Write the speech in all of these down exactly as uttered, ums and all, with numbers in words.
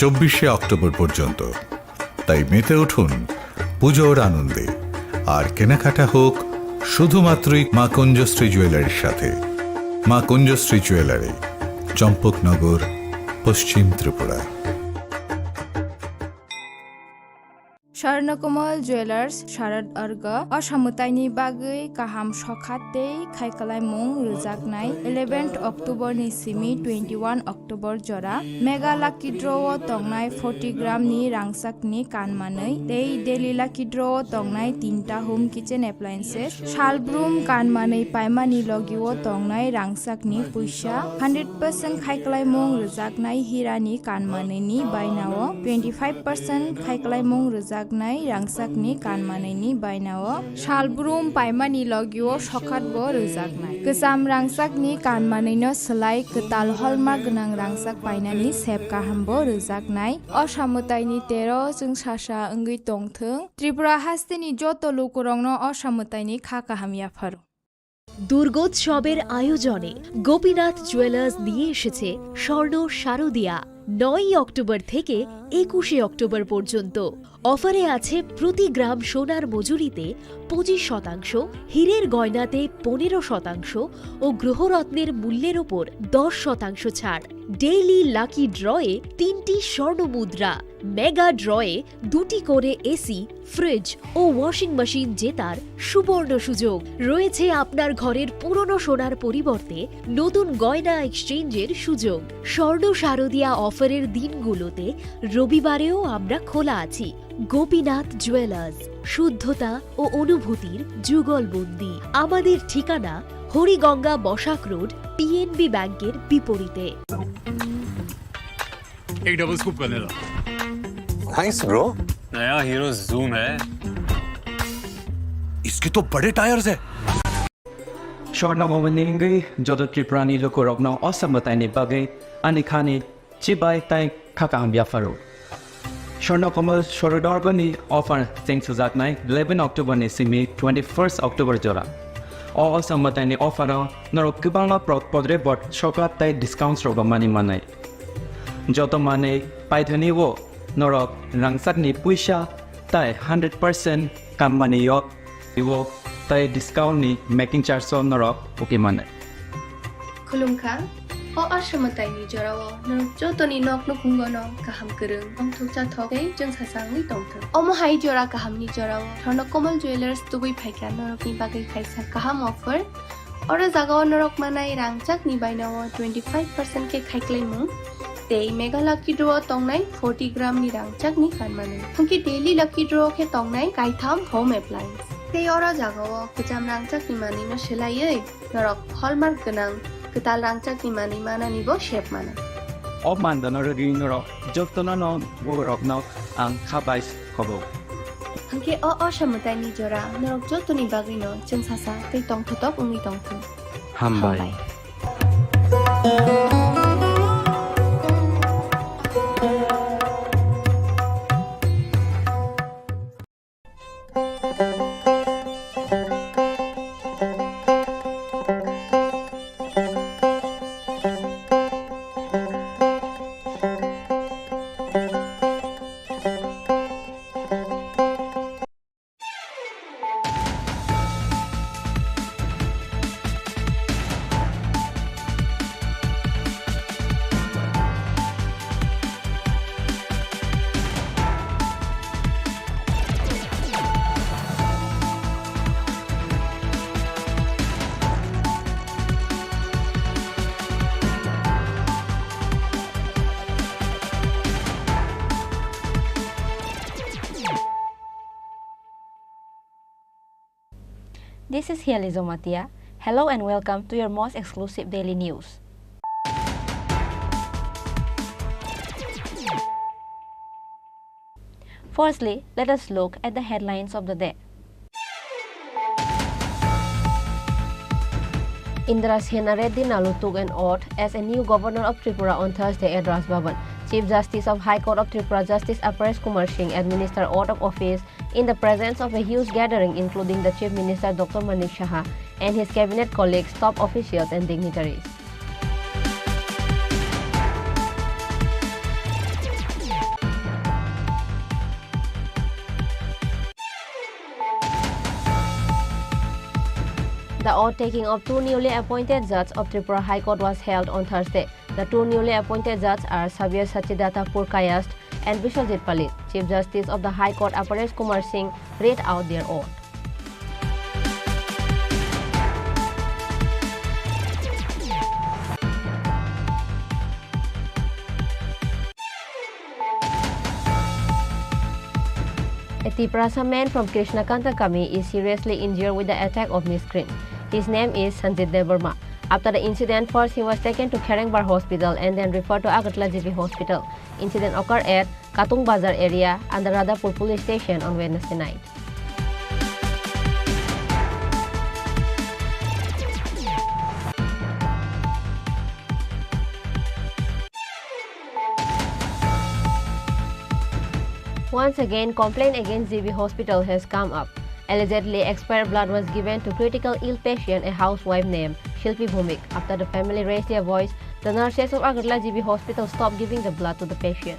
চব্বিশে অক্টোবর পর্যন্ত। তাই মেতে উঠুন পুজোর আনন্দে, আর কেনাকাটা হোক শুধুমাত্রই মা কুঞ্জশ্রী জুয়েলারির সাথে। মা কুঞ্জশ্রী জুয়েলারি, চম্পকনগর, পশ্চিম Tripura. Swarnakomal Jewellers Sharad Arga o samwtaini bagwi kaham sokha tei khaikalaimung rwjaknai eleventh October ni simi twenty-one October jora Mega Lucky Draw o tongnai forty gram ni rangchakni kan manwi tei Daily Lucky Draw o tongnai tinta home kitchen appliances, salbrum kan manwi paimani logio tongnai rangchakni puisa, hundred percent khaikalaimung rwjaknai hirani kan manwini bainao twenty-five percent khaikalaimung rwjaknai rangchakni kan manwini bainao salbrum paimani logio sokhatbo rwjaknai. Kwcham rangchakni kan manwino swlai kwtal hallmark gwnang rangchak painani sep kahambo rwjaknai. O samwtaini tero chwng sasa wngwi tongthwng. Tripura hasteni joto lukurokno o samwtaini kha kaham yapharo. দুর্গোৎসবের আয়োজনে গোপীনাথ জুয়েলার্স নিয়ে এসেছে স্বর্ণ শারদিয়া। নয়ই অক্টোবর থেকে একুশে অক্টোবর পর্যন্ত অফারে আছে প্রতি গ্রাম সোনার মজুরিতে পঁচিশ শতাংশ, হীরের গয়নাতে পনেরো শতাংশ ও গ্রহরত্নের মূল্যের ওপর দশ শতাংশ ছাড়। ডেইলি লাকি ড্রয়ে তিনটি স্বর্ণ মুদ্রা, মেগা ড্রয়ে দুটি করে এসি, ফ্রিজ ও ওয়াশিং মেশিন জেতার সুবর্ণ সুযোগ। রয়েছে আপনার ঘরের পুরনো সোনার পরিবর্তে নতুন গয়না এক্সচেঞ্জের সুযোগ। স্বর্ণ শারদিয়া অফারের দিনগুলোতে রবিবারেও আমরা খোলা আছি। গোপীনাথ জুয়েলার্স, শুদ্ধতা ও অনুভূতির যুগলবন্দি। আমাদের ঠিকানা হরিগঙ্গা বসাক রোড, পিএনবি ব্যাংকের বিপরীতে। एक डबल स्कूप करने दो। Thanks, bro। नया हीरो जूम है। इसके तो बड़े टायर्स है। Shortna momoni wngwi joto Tripurani lukurokno o samwtaini bagwi ani khani chibai tai kha kaham yapharo. Swarnakomal Sharad Argani offer cheng sujaknai eleven October ni simi twenty-first October jora. O, o samwtaini offer o norok kwbangma pro-, podre bot sokha tai discounts rok mani manai. Joto manwi paithani o norok rangchakni puisa tai hundred percent kammani yok iwo tai discount ni making charge o norok uki mane. Khulumkha, o aswmwtaini jorao norok jotoni nok nukhungono kaham kwrwng, tongthok chathok tei chwngsasa wngwi tongthok. Omo hai jora kahamni jorao Swarnakomal Jewellers tubui phaikha norokni bagwi kaisa kaham offer. Oro jagao norok manai rangchakni bainao twenty five percent khe khaiklaimung tei Mega Lucky Draw o tongnai forty gram ni rangchakni kan manwi. Hwnkhe Daily Lucky Draw khe tongnai kaitham home appliance. Tei oro jagao kwcham rangchakni manwino swlaiwi norok hallmark gwnang kwtal rangchakni manwi mananibo sep mano. O mandano rwgwi norok jotono no borokno ang kha bai khobo. Hwnkhe o, o samwtaini jora norok jotoni bagwino chwngsasa tei tongthotok wngwi tongthung. Hambai. Hambai. This is Hiali Zomatia. Hello and welcome to your most exclusive daily news. Firstly, let us look at the headlines of the day. Indrasena Reddy Nalu took an oath as a new governor of Tripura on Thursday at Raj Bhavan. Chief Justice of High Court of Tripura, Justice Aparesh Kumar Singh, administered oath of office in the presence of a huge gathering, including the Chief Minister Doctor Manik Saha and his cabinet colleagues, top officials and dignitaries. The oath taking of two newly appointed judges of Tripura High Court was held on Thursday. The two newly appointed judges are Sabir Sachidatta Purkayastha and Biswajit Palit. Chief Justice of the High Court Aparesh Kumar Singh read out their oath. A Tiprasa man from Krishnakanta Kami is seriously injured with the attack of miscreants. His name is Sanjit Debbarma. After the incident, first he was taken to Kherengbar Hospital and then referred to Agartala G B Hospital. Incident occurred at Katung Bazar area under Radhapur Police Station on Wednesday night. Once again, complaint against G B Hospital has come up. Allegedly, expired blood was given to critical ill patient, a housewife named Shilpi Bhumik. After the family raised their voice, the nurses of Agartala G B Hospital stopped giving the blood to the patient.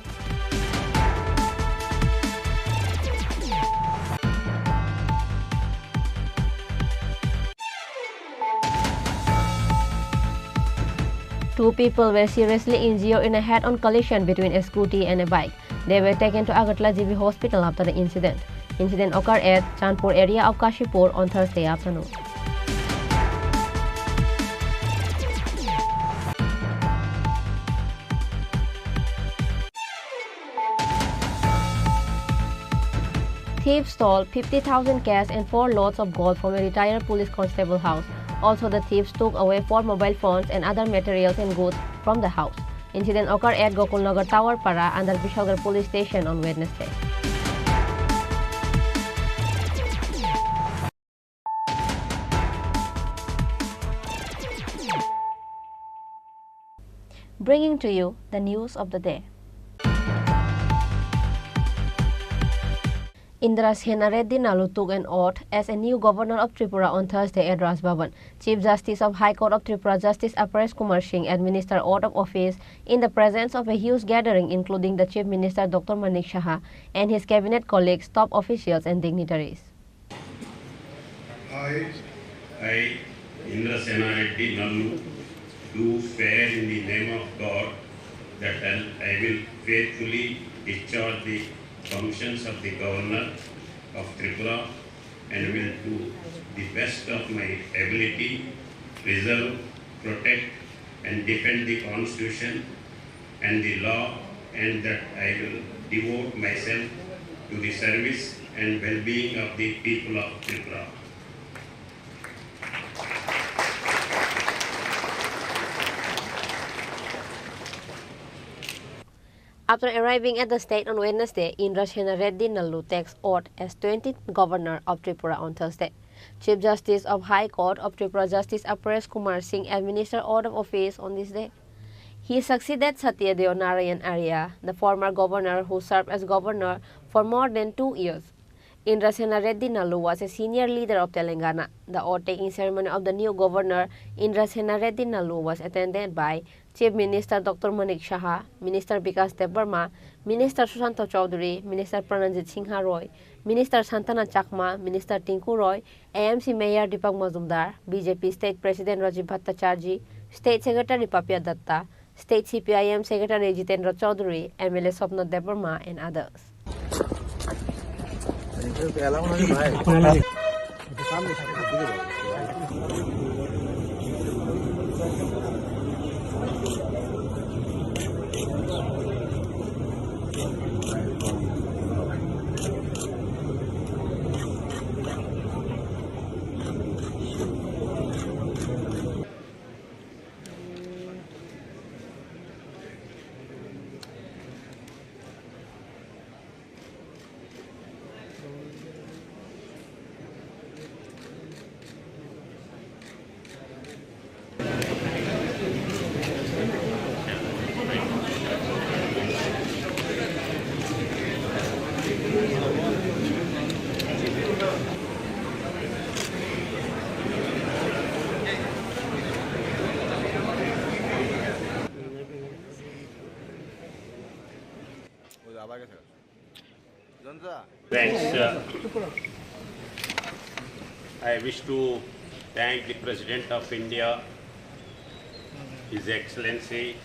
Two people were seriously injured in a head-on collision between a scooty and a bike. They were taken to Agartala G B Hospital after the incident. Incident occurred at Chandpur area of Kashipur on Thursday afternoon. Thieves stole fifty thousand cash and four loads of gold from a retired police constable house. Also, the thieves took away four mobile phones and other materials and goods from the house. Incident occurred at Gokulnagar Tower Para under Bishalgarh Police Station on Wednesday. Bringing to you the news of the day. Indrasena Reddy Nallu took an oath as a new governor of Tripura on Thursday at Raj Bhavan. Chief Justice of High Court of Tripura, Justice Aparesh Kumar Singh, administered oath of office in the presence of a huge gathering, including the Chief Minister Doctor Manik Saha and his cabinet colleagues, top officials and dignitaries. I, I, Indrasena Reddy Nallu, do swear in the name of God that I, I will faithfully discharge the functions of the Governor of Tripura and will, to the best of my ability, preserve, protect, and defend the Constitution and the law, and that I will devote myself to the service and well-being of the people of Tripura. After arriving at the state on Wednesday, Indrasena Reddy Nallu takes oath as twentieth Governor of Tripura on Thursday. Chief Justice of High Court of Tripura, Justice Aparesh Kumar Singh, administered oath of office on this day. He succeeded Satya Deo Narayan Arya, the former governor who served as governor for more than two years. Indrasena Reddy Nallu was a senior leader of Telangana. The oath-taking ceremony of the new governor, Indrasena Reddy Nallu, was attended by Chief Minister Doctor Manik Saha, Minister Bikash Debbarma, Minister Sushanta Chowdhury, Minister Pranajit Singha Roy, Minister Santana Chakma, Minister Tinku Roy, A M C Mayor Deepak Majumdar, B J P State President Rajib Bhattacharjee, State Secretary Papiya Datta, State C P I M Secretary Jitendra Chowdhury, M L A Swapna Debbarma and others. Thanks. Uh, I wish to Thank the President of India, His Excellency,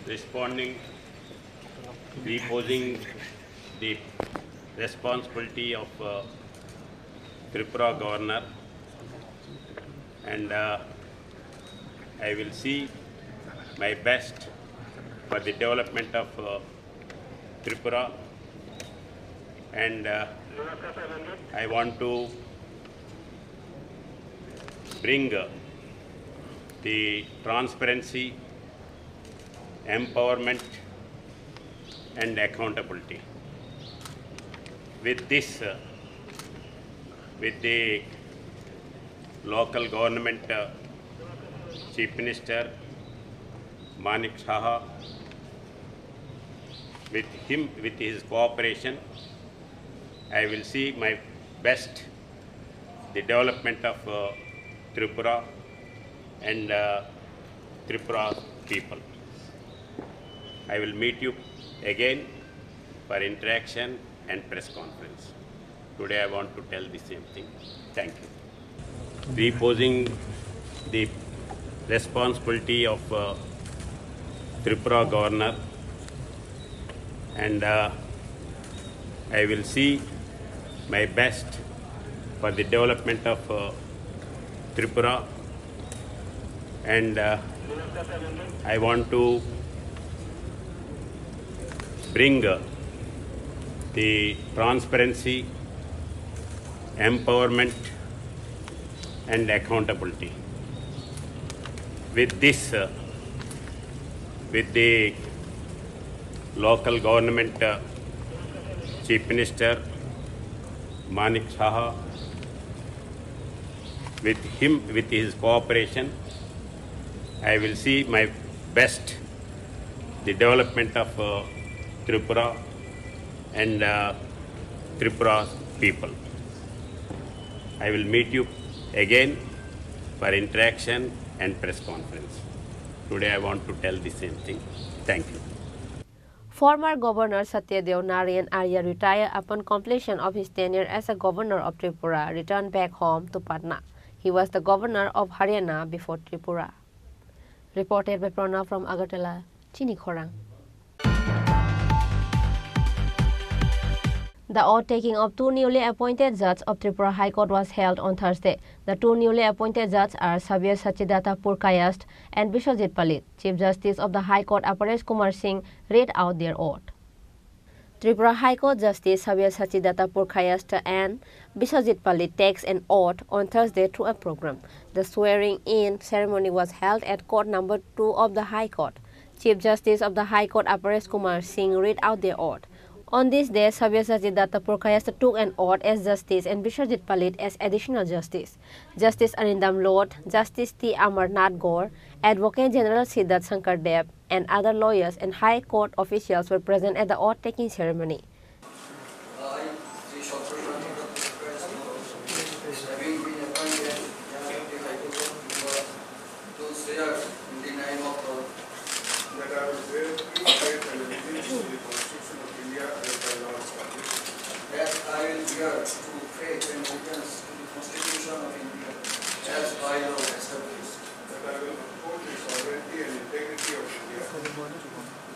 responding, reposing the responsibility of uh, Tripura Governor, and uh, I will see my best for the development of uh, Tripura, and uh, I want to bring uh, the transparency, empowerment, and accountability. With this, uh, with the local government uh, Chief Minister Manik Saha, with him, with his cooperation, I will see my best the development of uh, Tripura and uh, Tripura people. I will meet you again for interaction and press conference. Today I want to tell the same thing. Thank you. Reposing the responsibility of uh, Tripura Governor, and uh, I will see my best for the development of uh, Tripura, and uh, I want to bring uh, the transparency, empowerment, and accountability. With this, uh, with the local government uh, Chief Minister Manik Saha, with him, with his cooperation, I will see my best the development of uh, Tripura and uh, Tripura people. I will meet you again for interaction and press conference. Today I want to tell the same thing. Thank you. Former Governor Satyadev Narayan Arya, retired upon completion of his tenure as a Governor of Tripura, returned back home to Patna. He was the Governor of Haryana before Tripura. Reported by Pranav from Agartala, Chini Khorang. The oath taking of two newly appointed judges of Tripura High Court was held on Thursday. The two newly appointed judges are Xavier Sachidatta Purkayast and Biswajit Palit. Chief Justice of the High Court Aparesh Kumar Singh read out their oath. Tripura High Court Justice Xavier Sachidatta Purkayast and Biswajit Palit takes an oath on Thursday through a program. The swearing-in ceremony was held at court number two of the High Court. Chief Justice of the High Court Aparesh Kumar Singh read out the oath. On this day, Xavier Sachidatta Purkayast took an oath as justice and Biswajit Palit as additional justice. Justice Arindam Lodh, Justice T Amarnath Gore, Advocate General Siddharth Shankar Deb, and other lawyers and High Court officials were present at the oath-taking ceremony. I, Sri Shankar Prasad Mukherjee, having been appointed Judge of the High Court of Tripura, do swear in the name of God that I will bear true faith and allegiance to the Constitution of India as by law established. That I will bear true faith and allegiance to the Constitution of India as by law established. That I will uphold the sovereignty and integrity of India.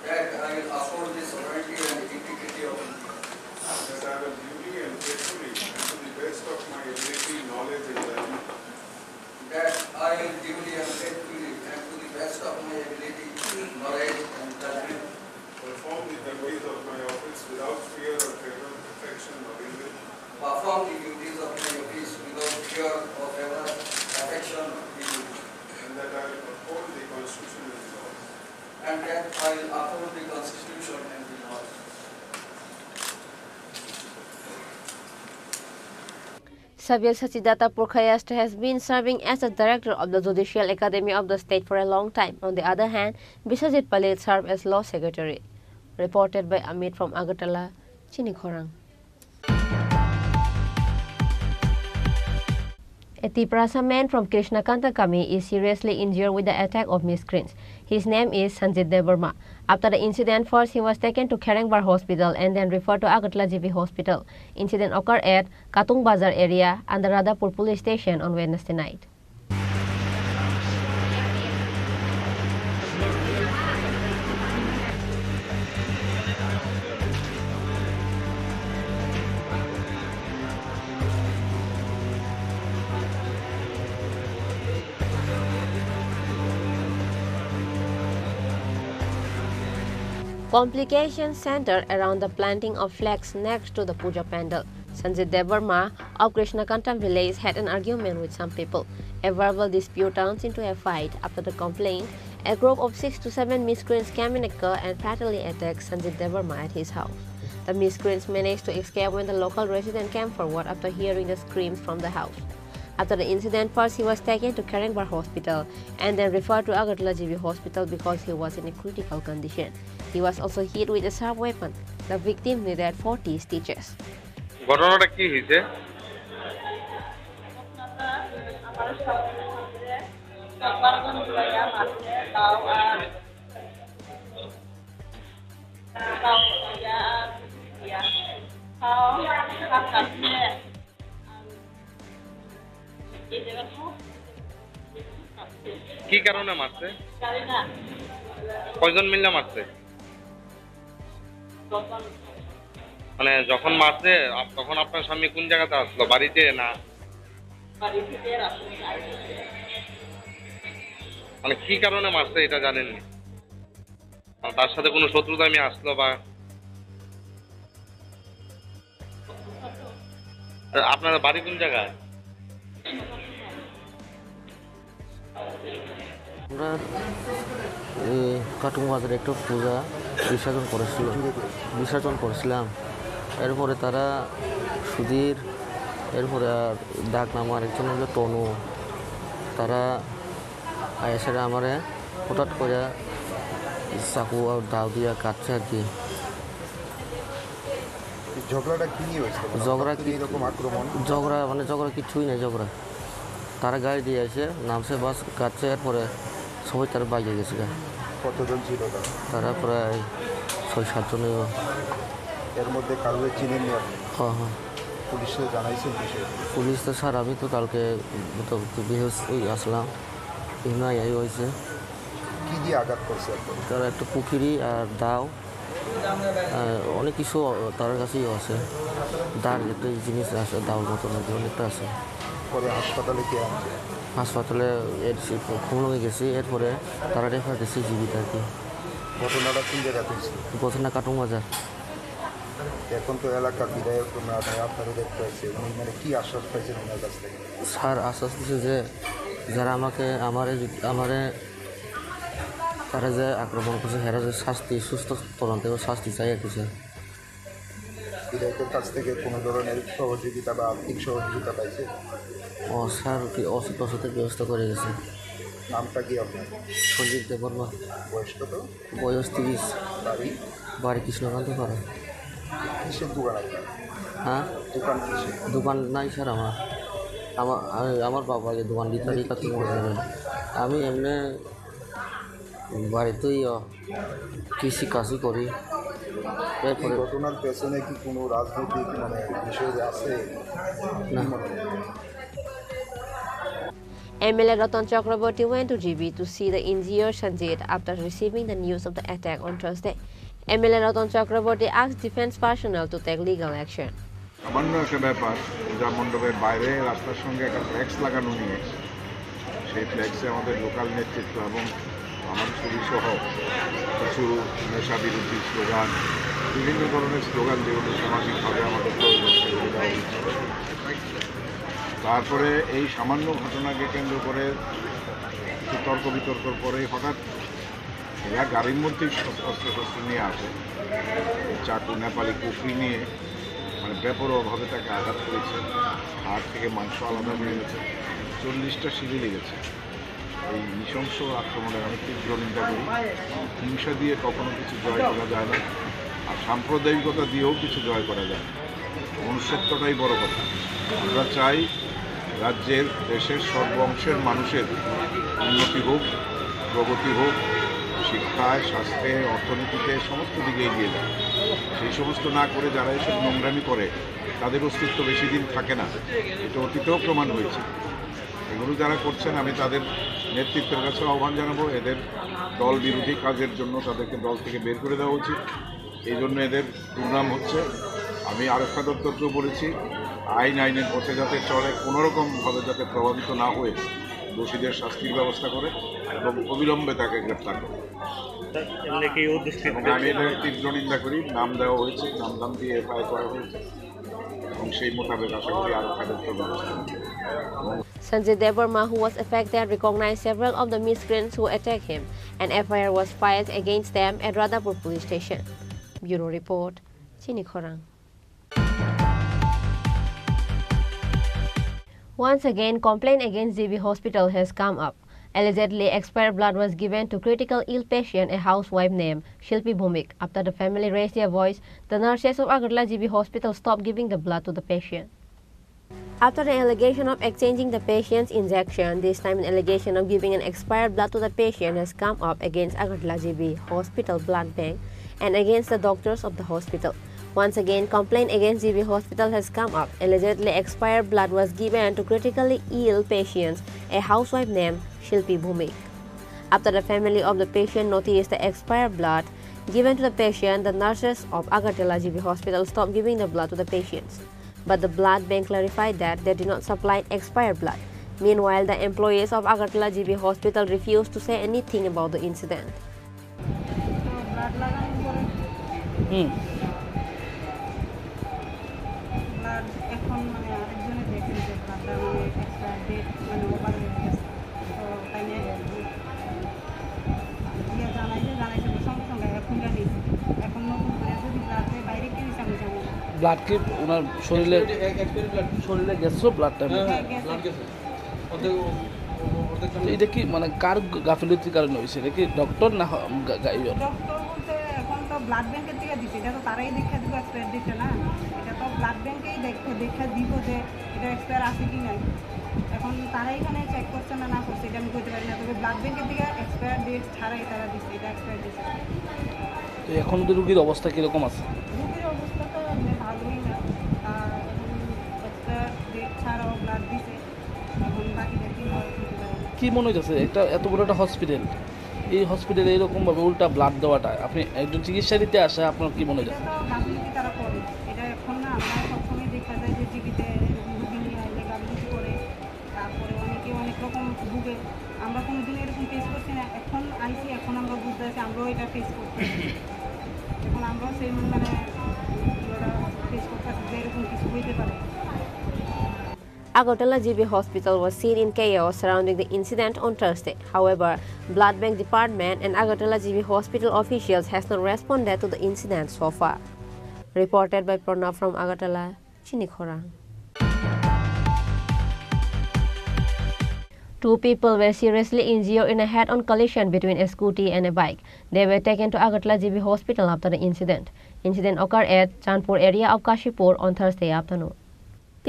That I will uphold the sovereignty and integrity of India. That I will duly and faithfully and to the best of my ability, knowledge and judgment. That I will duly and faithfully and to the best of my ability, knowledge and judgment. Perform the duties of my office without fear or favor, affection or ill will. Perform the duties of my office without fear or favor, affection or ill will. And that I will uphold the Constitution and laws. And that I will uphold the Constitution and the laws. Xavier Sachidatta Purkayast has been serving as the director of the Judicial Academy of the state for a long time. On the other hand, Biswajit Palit served as law secretary. Reported by Amit from Agartala, Chini Khorang. A Tiprasa man from Krishnakanta Kami is seriously injured with the attack of miscreants. His name is Sanjit Debbarma. After the incident, first he was taken to Kherengbar Hospital and then referred to Agartala G B Hospital. Incident occurred at Katung Bazar area under Radhapur police station on Wednesday night. Complications centered around the planting of flags next to the puja pandal. Sanjit Debbarma of Krishnakanta village had an argument with some people. A verbal dispute turns into a fight. After the complaint, a group of six to seven miscreants came in a car and fatally attacked Sanjit Debbarma at his house. The miscreants managed to escape when the local resident came forward after hearing the screams from the house. After the incident, first he was taken to Kherengbar Hospital and then referred to Agartala G B Hospital because he was in a critical condition. He was also hit with a sharp weapon. The victim needed forty stitches. ঘটনাটা কি হয়েছে? কি কারণে মারছে? কয়জন মিলে মারছে? মানে যখন মারছে, আপ-, তখন আপনার স্বামী কোন জায়গাতে আসলো? বাড়িতে না? মানে কি কারণে মারছে এটা জানেননি? মানে তার সাথে কোনো শত্রুতা আমি আসলো বা আপনার বাড়ি কোন জায়গায়? আমরা এই কাটুম বাজারে একটা পূজা বিসর্জন করেছিল, বিসর্জন করেছিলাম। এরপরে তারা সুধীর, এরপরে আর ডাক নাম আর একজন হলো তনু, তারা এসে আমারে হঠাৎ করে চাকু আর দাও দিয়া কাটছে আর কি। এই ঝগড়াটা কি নিয়ে হয়েছিল? মানে ঝগড়া হঠাৎ করে কি এরকম আক্রমণ? ঝগড়া মানে ঝগড়া কিছুই নাই, ঝগড়া। তারা গাড়ি দিয়ে এসে নামছে, বাস কাটছে, এরপরে সবাই তারা বাইকে গেছে গা। কতজন ছিল তারা? তারা প্রায় ছয় সাতজন হইব। এর মধ্যে কাউকে চিনেননি আপনি? হ্যাঁ, হ্যাঁ। পুলিশে জানাইছেন বিষয়টা? পুলিশ তো স্যার, আমি তো কালকে তো বিহেস ওই আসলাম, এখানে আই হয়েছে। কি দিয়ে আঘাত করছে আপনাকে? তারা একটা পুকুরি আর দাও, আহ, অনেক কিছু তার কাছেই আছে। দার একটা জিনিস আছে, দাওর মতন আর কি, অনেকটা আছে। পরে হাসপাতালে কে আনছে? হাসপাতালে এর সে খুলনায় গেছি, এরপরে তারা রেফার দিচ্ছে জিবিতে আর কি। ঘটনাটা কোন জায়গাতে হয়েছিল? ঘটনা কাটুম বাজার। এখন তো এলাকার বিধায়ক ওনারা আপনারা দেখতে পাচ্ছি, উনি মানে কি আশ্বাস পাইছেন ওনার কাছ থেকে? স্যার আশ্বাস দিছে যে যারা আমাকে, আমারে, আমারে, তারা যে আক্রমণ করছে, হেরা যে শাস্তি, সুস্থ তদন্ত এবং শাস্তি চাই আর কি স্যার। বিধায়কের কাছ থেকে কোনো ধরনের সহযোগিতা বা আর্থিক সহযোগিতা পাইছে? ও স্যার, কি অসুখ অসুখের ব্যবস্থা করে গেছে। নামটা কি আপনার? সঞ্জিত দেববর্মা। বয়স কত? বয়স তিরিশ। বাড়ি? বাড়ি কৃষ্ণকান্ত পাড়া। কিসের দোকান আপনার? হ্যাঁ? দোকান কিসের? দোকান নাই স্যার আমার। আমার, আমি, আমার বাবা যে দোকান দিতে এমনি পারি, কি করেন? আমি এমনি বাড়িতেই, আহ, কৃষি কাজই করি। এই এরপরে ঘটনার পেছনে কি কোনো রাজনৈতিক মানে বিষয় আছে? না। কি মনে হয়? M L A Ratan Chakraborty went to G B to see the injured Sanjit after receiving the news of the attack on Thursday. M L A Ratan Chakraborty asked defense personnel to take legal action. সামান্য একটা ব্যাপার, পূজা মণ্ডপের বাইরে রাস্তার সঙ্গে একটা ফ্লেক্স লাগানো নিয়ে, সেই ফ্লেক্সে আমাদের লোকাল নেতৃত্ব এবং আমার ছবি সহ কিছু নেশা বিরোধী স্লোগান, বিভিন্ন ধরনের স্লোগান, যেগুলো সামাজিকভাবে আমাদের প্রয়োজন, সেগুলো দেওয়া হচ্ছে। তারপরে এই সামান্য ঘটনাকে কেন্দ্র করে কিছু তর্ক বিতর্কর পরেই হঠাৎ এরা গাড়ির মধ্যেই সব অস্ত্রশস্ত্র নিয়ে আসে। চাকু, নেপালি কুফরি নিয়ে মানে বেপরোয়াভাবে তাকে আঘাত করেছে। হাড় থেকে মাংস আলাদা হয়ে গেছে। চল্লিশটা সিভিলি গেছে। এই নৃশংস আক্রমণের আমি তীব্র নিন্দা করি। হিংসা দিয়ে কখনো কিছু জয় করা যায় না, আর সাম্প্রদায়িকতা দিয়েও কিছু জয় করা যায় না। মনুষ্যত্বটাই বড় কথা। আমরা চাই রাজ্যের, দেশের সর্ব অংশের মানুষের উন্নতি হোক, প্রগতি হোক, শিক্ষায়, স্বাস্থ্যে, অর্থনীতিতে, সমস্ত দিকে এগিয়ে যাক। সেই সমস্ত না করে যারা এসব নোংরামি করে, তাদের অস্তিত্ব বেশি দিন থাকে না। এটা অতীতেও প্রমাণ হয়েছে। এগুলো যারা করছেন, আমি তাদের নেতৃত্বের কাছে আহ্বান জানাবো, এদের দল বিরোধী কাজের জন্য তাদেরকে দল থেকে বের করে দেওয়া উচিত। এই জন্য এদের দুর্নাম হচ্ছে। আমি আরক্ষা দপ্তরকেও বলেছি, আইন আইনের পথে যাতে চলে, কোনোরকমভাবে যাতে প্রভাবিত না হয়ে দোষীদের শাস্তির ব্যবস্থা করে এবং অবিলম্বে তাকে গ্রেপ্তার করে। এবং আমি এটার তীব্র নিন্দা করি। নাম দেওয়া হয়েছে, নাম ধাম দিয়ে এফআইআর করা হয়েছে এবং সেই মোতাবেক আশা করি আরক্ষা দপ্তর ব্যবস্থা নেবে। Sanjay Debbarma, who was affected, recognized several of the miscreants who attacked him. An F I R was filed against them at Radhapur Police Station. Bureau Report, Chini Khorang. Once again, complaint against G B Hospital has come up. Allegedly, expired blood was given to critical ill patient, a housewife named Shilpi Bhumik. After the family raised their voice, the nurses of Agartala G B Hospital stopped giving the blood to the patient. After an allegation of exchanging the patient's injection, this time an allegation of giving an expired blood to the patient has come up against Agartala G B Hospital Blood Bank and against the doctors of the hospital. Once again, complaint against G B Hospital has come up. Allegedly, expired blood was given to critically ill patients, a housewife named Shilpi Bhumik. After the family of the patient noticed the expired blood given to the patient, the nurses of Agartala G B Hospital stopped giving the blood to the patients. But the blood bank clarified that they did not supply expired blood. Meanwhile, the employees of Agartala G B Hospital refused to say anything about the incident. তো ব্লাড লাগানোর পরে হুম। ব্লাড এখন মানে আরেকজনে দেখছে যে ব্লাডটা মানে এক্সপায়ার ডেট মানে ওভার হয়ে গেছে। তো তাই নিয়ে ইয়ে জানাইছে, জানাইছে তো সঙ্গে সঙ্গে এখন জানি। এখন নতুন করে যদি ব্লাড দেয়, বাইরে কেউ হিসাবে জানে না। ব্লাড কি ওনার শরীরে, এক্সপায়ারি ব্লাড। শরীরে গেছিল ব্লাডটা? হ্যাঁ, হ্যাঁ, হ্যাঁ, গেছে। ব্লাড গেছে। অর্ধেক, অর্ধেক তো এটা কি মানে কার গাফিলতির কারণে হয়েছে? এটা কি ডক্টর না হ-, গা-, গা-, ইয়ে? ডক্টর বলতে এখন তো ব্লাড ব্যাংকের থেকে দিছে, এটা তো তারাই দেখা দিবে এক্সপায়ার ডেটটা না, এটা তো ব্লাড ব্যাংকেই দেখ-, দেখা দিব যে এটা এক্সপায়ার আছে কি নাই। এখন তারা এখানে চেক করছে না, না করছে, এটা আমি বলতে পারি না, তবে ব্লাড ব্যাংকের থেকে এক্সপায়ার ডেট ছাড়াই তারা দিচ্ছে, এটা এক্সপায়ার দিচ্ছে। তো এখন তো রুগীর অবস্থা কিরকম আছে? রুগীর অবস্থা তো এমনি ভালোই না, আর এখন এক্সপায়ার ডেট ছাড়াও ব্লাড দিছে। কি মনে হইতেছে, একটা এত বড় একটা হসপিটাল, এই হসপিটালে এরকম ভাবে উল্টা ব্লাড দেওয়াটা, আপনি একজন চিকিৎসা দিতে আসে, আপনার কি মনে হইতেছে? এটা তো গাফিলতি তারা করে। এটা এখন না, আমরা সবসময় দেখা যায় যে টিভিতে রুগী নিয়ে আইলে গাফিলতি করে, তারপরে অনেকে অনেক রকম ভুগে। আমরা কোনোদিন এরকম ফেস করছি না, এখন আইছি, এখন আমরা বুঝতে আছি, আমরাও এটা ফেস করতে। এখন আমরাও সেম মানে ফেস করতেছি যে এরকম কিছু হইতে পারে। Agartala G B Hospital was seen in chaos surrounding the incident on Thursday. However, Blood Bank Department and Agartala G B Hospital officials has not responded to the incident so far. Reported by Pranav from Agartala, Chini Khorang. Two people were seriously injured in a head-on collision between a scooty and a bike. They were taken to Agartala G B Hospital after the incident. Incident occurred at Chandpur area of Kashipur on Thursday afternoon.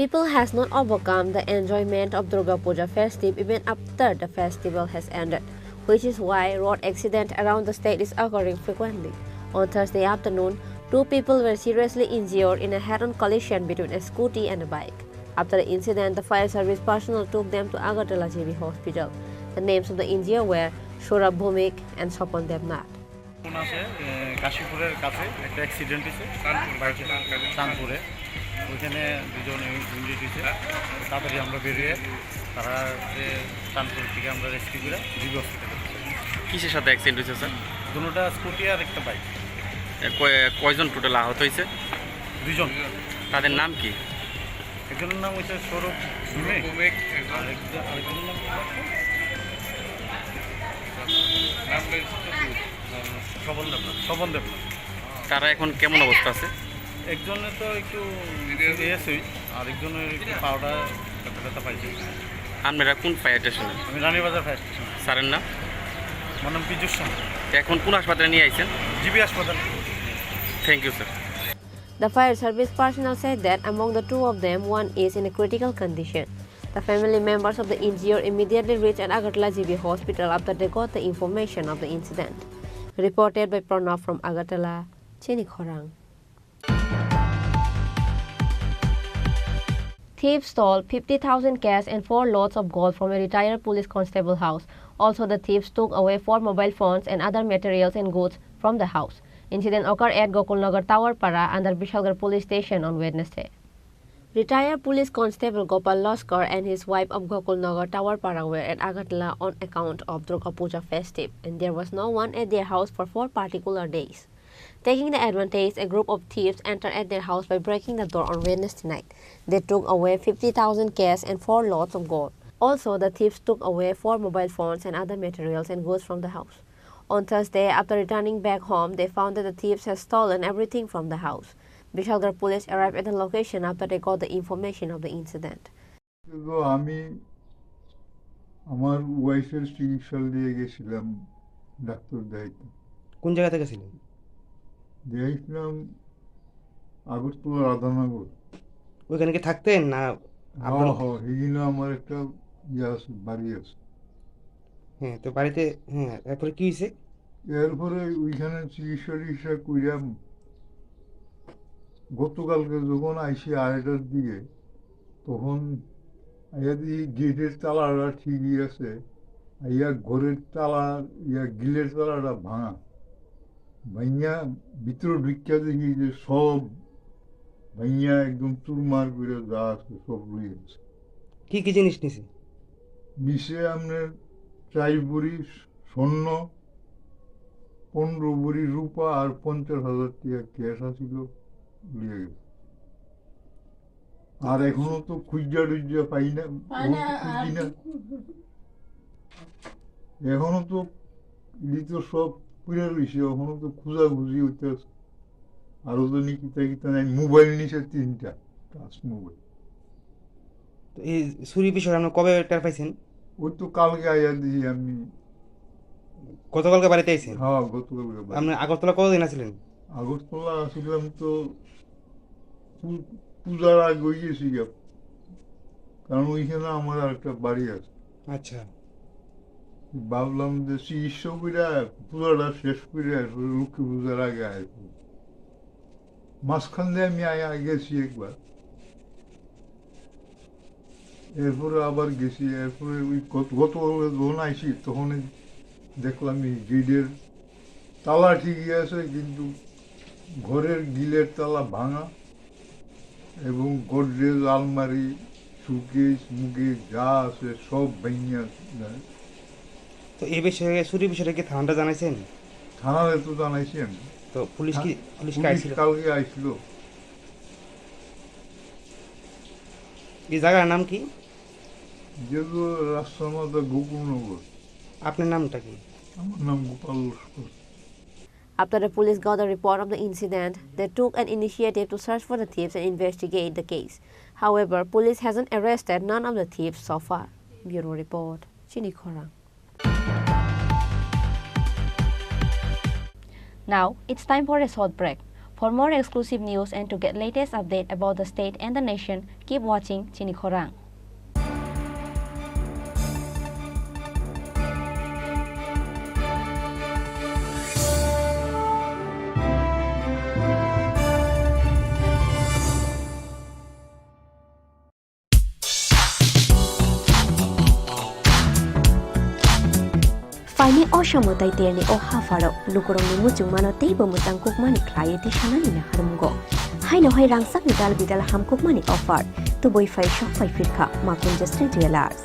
People has not overcome the enjoyment of Durga Puja festive even after the festival has ended, which is why road accident around the state is occurring frequently. On Thursday afternoon, two people were seriously injured in a head-on collision between a scooty and a bike. After the incident, the fire service personnel took them to Agartala G B Hospital. The names of the injured were Saurabh Bhumik and Swapan Debnath. কোন আছে, এ, কাশীপুরের কাছে একটা অ্যাক্সিডেন্ট হয়েছে। চাঁদপুরে। চাঁদপুরে। ওইখানে দুজন ইঞ্জুরি হয়েছে। তাড়াতাড়ি আমরা বেরিয়ে তারা যে চাঁদপুর থেকে আমরা রেস্কিউ করে জিবি হসপিটালে। কিসের সাথে অ্যাক্সিডেন্ট হয়েছে, স্যার? দুটোটা স্কুটি আর একটা বাইক। এ, কয়-, কয়জন টোটাল আহত হয়েছে? দুইজন। তাদের নাম কি? একজনের নাম হচ্ছে সৌরভ ভৌমিক। ভৌমিক। আর একজন, আরেকজনের নাম কি? নাম হচ্ছে কি? স্বপন দেবনাথ। স্বপন দেবনাথ। তারা এখন কেমন অবস্থা আছে? একজনের তো একটু সিরিয়াস হই, আর একজনের একটু পাওটা ব্যথা ব্যথা পাইছে। আপনারা কোন ফায়ার স্টেশনে? আমি রানীবাজার ফায়ার স্টেশন। স্যারের নাম? আমার নাম পীযুষ সাহা। এখন কোন হাসপাতালে নিয়ে আইছেন? জিবি হাসপাতাল। Thank you, sir. The fire service personnel said that among the two of them, one is in a critical condition. The family members of the injured immediately reached at Agartala G B hospital after they got the information of the incident. Reported by Pranav from Agartala, Chini Khorang. Thieves stole fifty thousand cash and four lots of gold from a retired police constable house. Also, the thieves took away four mobile phones and other materials and goods from the house. Incident occurred at Gokulnagar Tower Para under Bishalgarh Police Station on Wednesday. Retired police constable Gopal Laskar and his wife of Gokulnagar Tower Para were at Agartala on account of Durga Puja festive, and there was no one at their house for four particular days. Taking the advantage, a group of thieves entered at their house by breaking the door on Wednesday night. They took away fifty thousand cash and four lots of gold. Also, the thieves took away four mobile phones and other materials and goods from the house. On Thursday, after returning back home, they found that the thieves had stolen everything from the house. Bishalgarh police arrived at the location after they got the information of the incident. তো আমি আমার ওয়াইফের চিকিৎসা নিয়ে গেছিলাম ডাক্তার দেখাইতে। কোন জায়গা থেকে ছিলেন? দেখাইছিলাম আগরতলা রাধানগর। ওইখানে কি থাকতেন না হ্যাঁ, আপনার? হ্যাঁ, এখানে আমার একটা ইয়ে আছে, বাড়ি আছে। হ্যাঁ, তো বাড়িতে, হ্যাঁ, এরপরে কি হয়েছে? এরপরে ওইখানে চিকিৎসা টিকিৎসা করিয়া গতকালকে যখন আইসি আড়াইটার দিকে, তখন আইয়া দেখি গেটের তালাটা ঠিকই আছে, আইয়া ঘরের তালা, ইয়া, গ্রিলের তালাটা ভাঙা। ভাঙিয়া ভিতরে ঢুকিয়া দেখি যে সব ভাঙিয়া একদম চুরমার করে যা আছে সব লই গেছে। কি কি জিনিস নিছে? নিছে আপনার চার ভরি স্বর্ণ, পনেরো ভরি রূপা আর পঞ্চাশ হাজার টাকা ক্যাশ আছিল, লইয়া গেছে। আর এখনো তো খুঁজা টুজা পাই না, পাই না, খুঁজি আর না। এখনো তো ই তো সব পুড়ে রইছে, এখনো তো খোঁজাখুঁজি হইতেছে। আরো জানি কিতা কিতা নাই, মোবাইল নিছে তিনটা, টাচ মোবাইল। তো এই চুরি বিষয়ে আপনি কবে টের পাইছেন? ওই তো কালকে আইয়া দিছি আমি। গতকালকে বাড়িতে আইছেন? হ্যাঁ, গতকালকে বাড়ি। আপনি আগরতলা কতদিন আছিলেন? আগরতলা আসলাম তো পু-, পূজার আগে ওই গেছি গিয়া, কারণ ওইখানে আমার একটা বাড়ি আছে। আচ্ছা। ভাবলাম যে চিকিৎসা করে পূজাটা শেষ করে আসলে লক্ষ্মী পূজার আগে আসবো। মাঝখান দিয়ে আমি আয়া গেছি একবার, এরপরে আবার গেছি, এরপরে ওই গত-, গতকাল যখন আইছি তখনই দেখলাম এই গেটের তালা ঠিকই আছে, কিন্তু ঘরের গ্রিলের তালা ভাঙা এবং গডরেজ, আলমারি, শোকেস, মুকেস যা আছে সব ভাঙিয়া। তো এই বিষয়ে, চুরি বিষয়ে কি থানাটা জানাইছেন? থানারে তো জানাইছি আমি। তো পুলিশ কি, হ্যাঁ, পুলিশ কি পুলিশ আইছিল? কালকে আইছিল। এই জায়গার নাম কি? যেহেতু রাস্তার মধ্যে গোকুলনগর। আপনার নামটা কি? আমার নাম গোপাল Laskar. After the police got the report of the incident, they took an initiative to search for the thieves and investigate the case. However, police hasn't arrested none of the thieves so far. Bureau report, Chini Khorang. Now, it's time for a short break. For more exclusive news and to get latest update about the state and the nation, keep watching Chini Khorang. Phaini o samo tei terni o hapharo lukurokni muchungmano teibo mwchang kukmani khlaiwi tei sanani naharmungo. Haino hai rangchakni dal bidal hamkukmani offer tubui phai sok phai phirkha Makunja Sri Jewellers.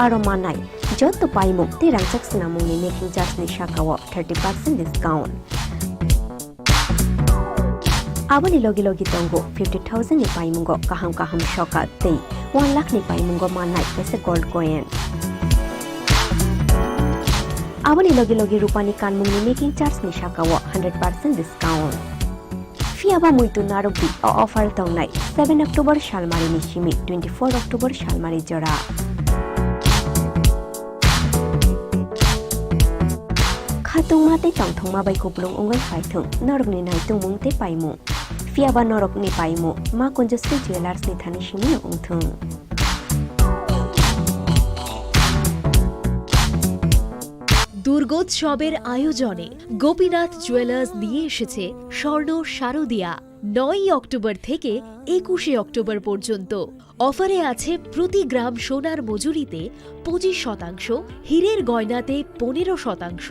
Aro mannai jotto paimung tei rangchak swnamungni making charge ni sakao thirty percent discount. Aboni logi logi tongo fifty thousand ni paimungo kaham kaham sokat tei one lakh ni paimungo mannai kaisa gold coin. Aboni logi logi rupani kanmungni making charge ni sakao hundred percent discount. Phiya ba muitu narwkdi, o offer tongnai seven October salmari ni simi twenty four October salmari jora. Khatungma tei tongthokma bai kupulung wngwi phaithung norokni naitungmung tei paimung. Phiya ba norokni paimung Makunja Sri Jewellers ni thani simi wngthung. দুর্গোৎসবের আয়োজনে গোপীনাথ জুয়েলার্স নিয়ে এসেছে স্বর্ণ শারদিয়া। নয়ই অক্টোবর থেকে একুশে অক্টোবর পর্যন্ত অফারে আছে প্রতি গ্রাম সোনার মজুরিতে পঁচিশ শতাংশ, হীরের গয়নাতে পনেরো শতাংশ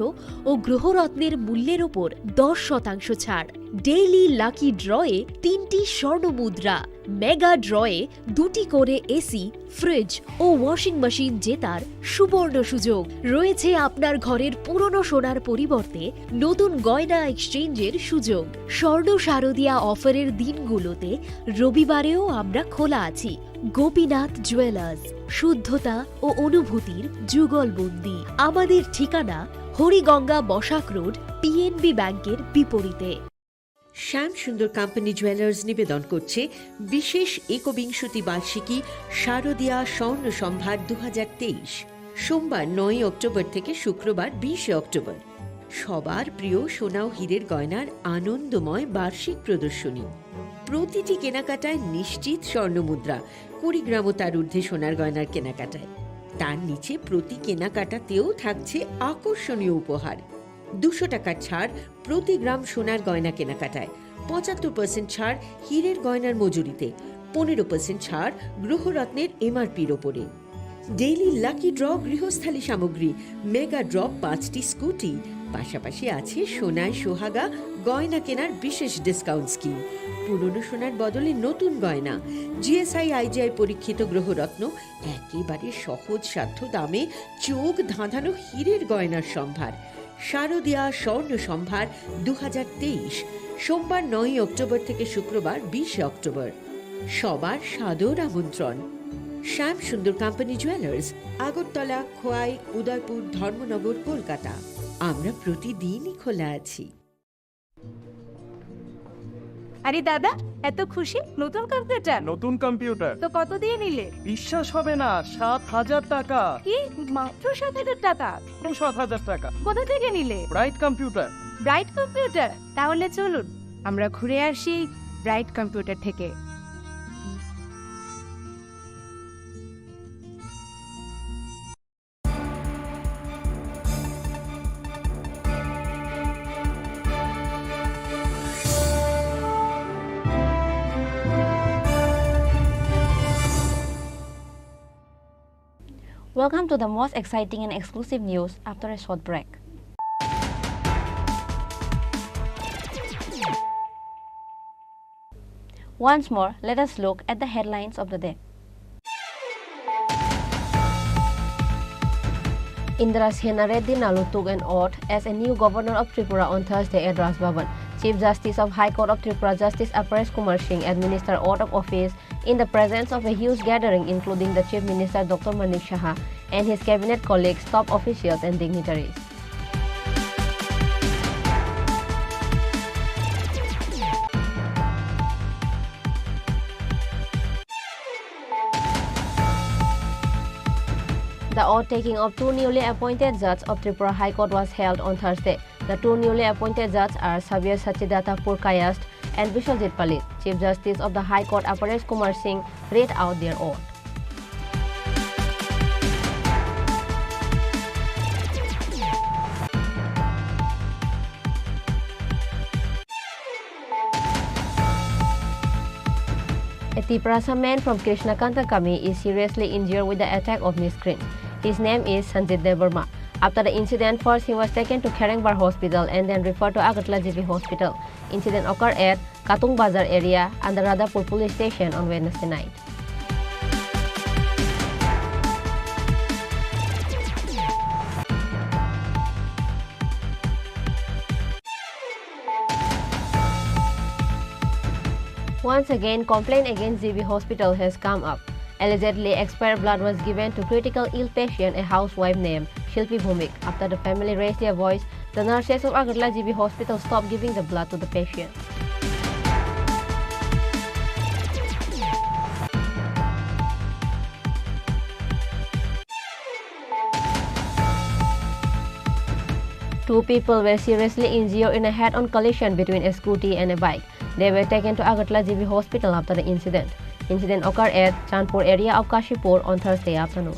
ও গ্রহরত্নের মূল্যের ওপর দশ শতাংশ ছাড়। ডেইলি লাকি ড্রয়ে তিনটি স্বর্ণ মুদ্রা, মেগা ড্রয়ে দুটি করে এসি, ফ্রিজ ও ওয়াশিং মেশিন জেতার সুবর্ণ সুযোগ। রয়েছে আপনার ঘরের পুরনো সোনার পরিবর্তে নতুন গয়না এক্সচেঞ্জের সুযোগ। স্বর্ণ শারদিয়া অফারের দিনগুলোতে রবিবারেও আমরা খোলা আছি। গোপীনাথ জুয়েলার্স, শুদ্ধতা ও অনুভূতির যুগলবন্দি। আমাদের ঠিকানা হরিগঙ্গা বসাক রোড, পিএনবি ব্যাংকের বিপরীতে। শ্যাম সুন্দর কোম্পানি জুয়েলার্স নিবেদন করছে বিশেষ একবিংশতি বার্ষিকী শারদিয়া স্বর্ণ সম্ভার দু হাজার তেইশ। সোমবার নয়ই অক্টোবর থেকে শুক্রবার বিশে অক্টোবর। সবার প্রিয় সোনা ও হীরের গয়নার আনন্দময় বার্ষিক প্রদর্শনী। প্রতিটি কেনাকাটায় নিশ্চিত স্বর্ণ মুদ্রা, কুড়ি গ্রাম ও তার ঊর্ধ্বে সোনার গয়নার কেনাকাটায়। তার নিচে প্রতি কেনাকাটাতেও থাকছে আকর্ষণীয় উপহার। দুশো টাকার ছাড় প্রতি গ্রাম সোনার গয়না কেনাকাটায়, পঁচাত্তর পার্সেন্ট ছাড় হীরের গয়নার মজুরিতে, পনেরো পার্সেন্ট ছাড় গ্রহরত্নের এমআরপির ওপরে। ডেইলি লাকি ড্র গৃহস্থালী সামগ্রী, মেগা ড্র পাঁচটি স্কুটি, পাশাপাশি আছে সোনায় সোহাগা গয়না কেনার বিশেষ ডিসকাউন্ট স্কিম। পুরনো সোনার বদলে নতুন গয়না, জিএসআই আইজিআই পরীক্ষিত গ্রহরত্ন, একেবারে সহজ সাধ্য দামে চোখ ধাঁধানো হীরের গয়নার সম্ভার। শারদিয়া স্বর্ণ সম্ভার দু হাজার তেইশ, সোমবার নয়ই অক্টোবর থেকে শুক্রবার বিশে অক্টোবর। সবার সাদর আমন্ত্রণ। শ্যাম সুন্দর কোম্পানি জুয়েলার্স, আগরতলা, খোয়াই, উদয়পুর, ধর্মনগর, কলকাতা। আমরা প্রতিদিনই খোলা আছি। আরে দাদা, এত খুশি? নতুন কম্পিউটার? নতুন কম্পিউটার। তো কত দিয়ে নিলে? বিশ্বাস হবে না, সাত হাজার টাকা। কি? মাত্র সাত হাজার টাকা? মাত্র সাত হাজার টাকা। কোথা থেকে নিলে? Bright computer. Bright computer? তাহলে চলুন, আমরা ঘুরে আসি ব্রাইট কম্পিউটার থেকে। Welcome to the most exciting and exclusive news after a short break. Once more, let us look at the headlines of the day. Indra Sena Reddy Nalu took an oath as a new governor of Tripura on Thursday at Raj Bhavan. Chief Justice of High Court of Tripura, Justice Aparesh Kumar Singh, administered oath of office in the presence of a huge gathering, including the Chief Minister Doctor Manik Saha and his cabinet colleagues, top officials, and dignitaries. The oath-taking of two newly appointed judges of Tripura High Court was held on Thursday. The two newly appointed judges are Sabir Sachidatta Purkayastha and Biswajit Palit. Chief Justice of the High Court Aparesh Kumar Singh read out their oath. A Tiprasa man from Krishnakanta Kami is seriously injured with the attack of miscreants. His name is Sanjit Debbarma. After the incident, first he was taken to Kherengbar Hospital and then referred to Agartala G B Hospital. Incident occurred at Katung Bazar area under Radhapur Police Station on Wednesday night. Once again, complaint against G B Hospital has come up. Allegedly, expired blood was given to critical ill patient, a housewife named Shilpi Bhumik. After the family raised their voice, the nurses of Agartala G B Hospital stopped giving the blood to the patient. Two people were seriously injured in a head-on collision between a scooty and a bike. They were taken to Agartala G B Hospital after the incident. Incident occurred at Chandpur area of Kashipur on Thursday afternoon.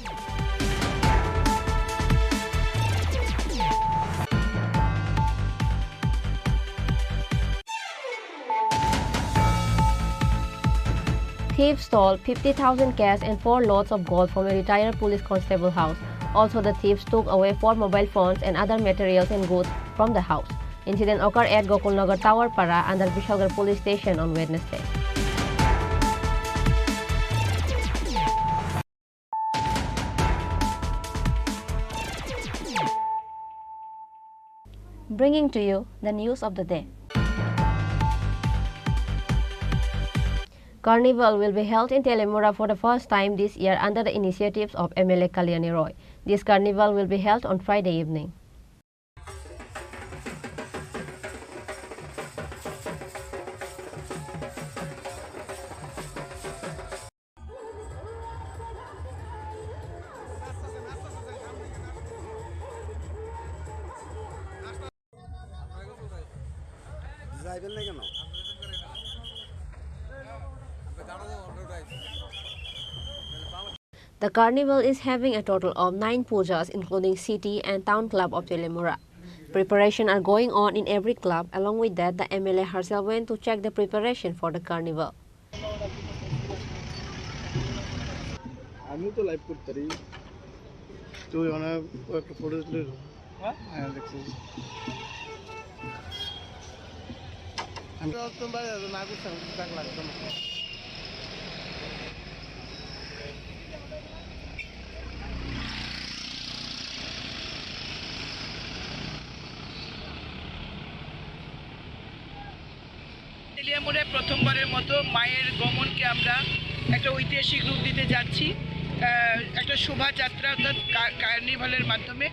Thieves stole fifty thousand cash and four loads of gold from a retired police constable house. Also, the thieves took away four mobile phones and other materials and goods from the house. Incident occurred at Gokulnagar Tower Para under Bishalgarh Police Station on Wednesday. Bringing to you the news of the day. Carnival will be held in Teliamura for the first time this year under the initiatives of M L A Kalyani Roy. This carnival will be held on Friday evening. যাইবেন না কেন? The carnival is having a total of nine pujas, including city and town club of Teliamura. Preparation are going on in every club. Along with that, the M L A herself went to check the preparation for the carnival. আমিও তো লাইভ করতে পারি। তুই ওনার একটা ফটো তুলে দে। হ্যাঁ? হ্যাঁ, দেখছি। আমি তো তোমার না করতাম, টাকা লাগতো না। তেলিয়ামুড়ায় প্রথমবারের মতো মায়ের গমনকে আমরা একটা ঐতিহাসিক রূপ দিতে যাচ্ছি। আহ, একটা শোভাযাত্রা অর্থাৎ কা-, কার্নিভালের মাধ্যমে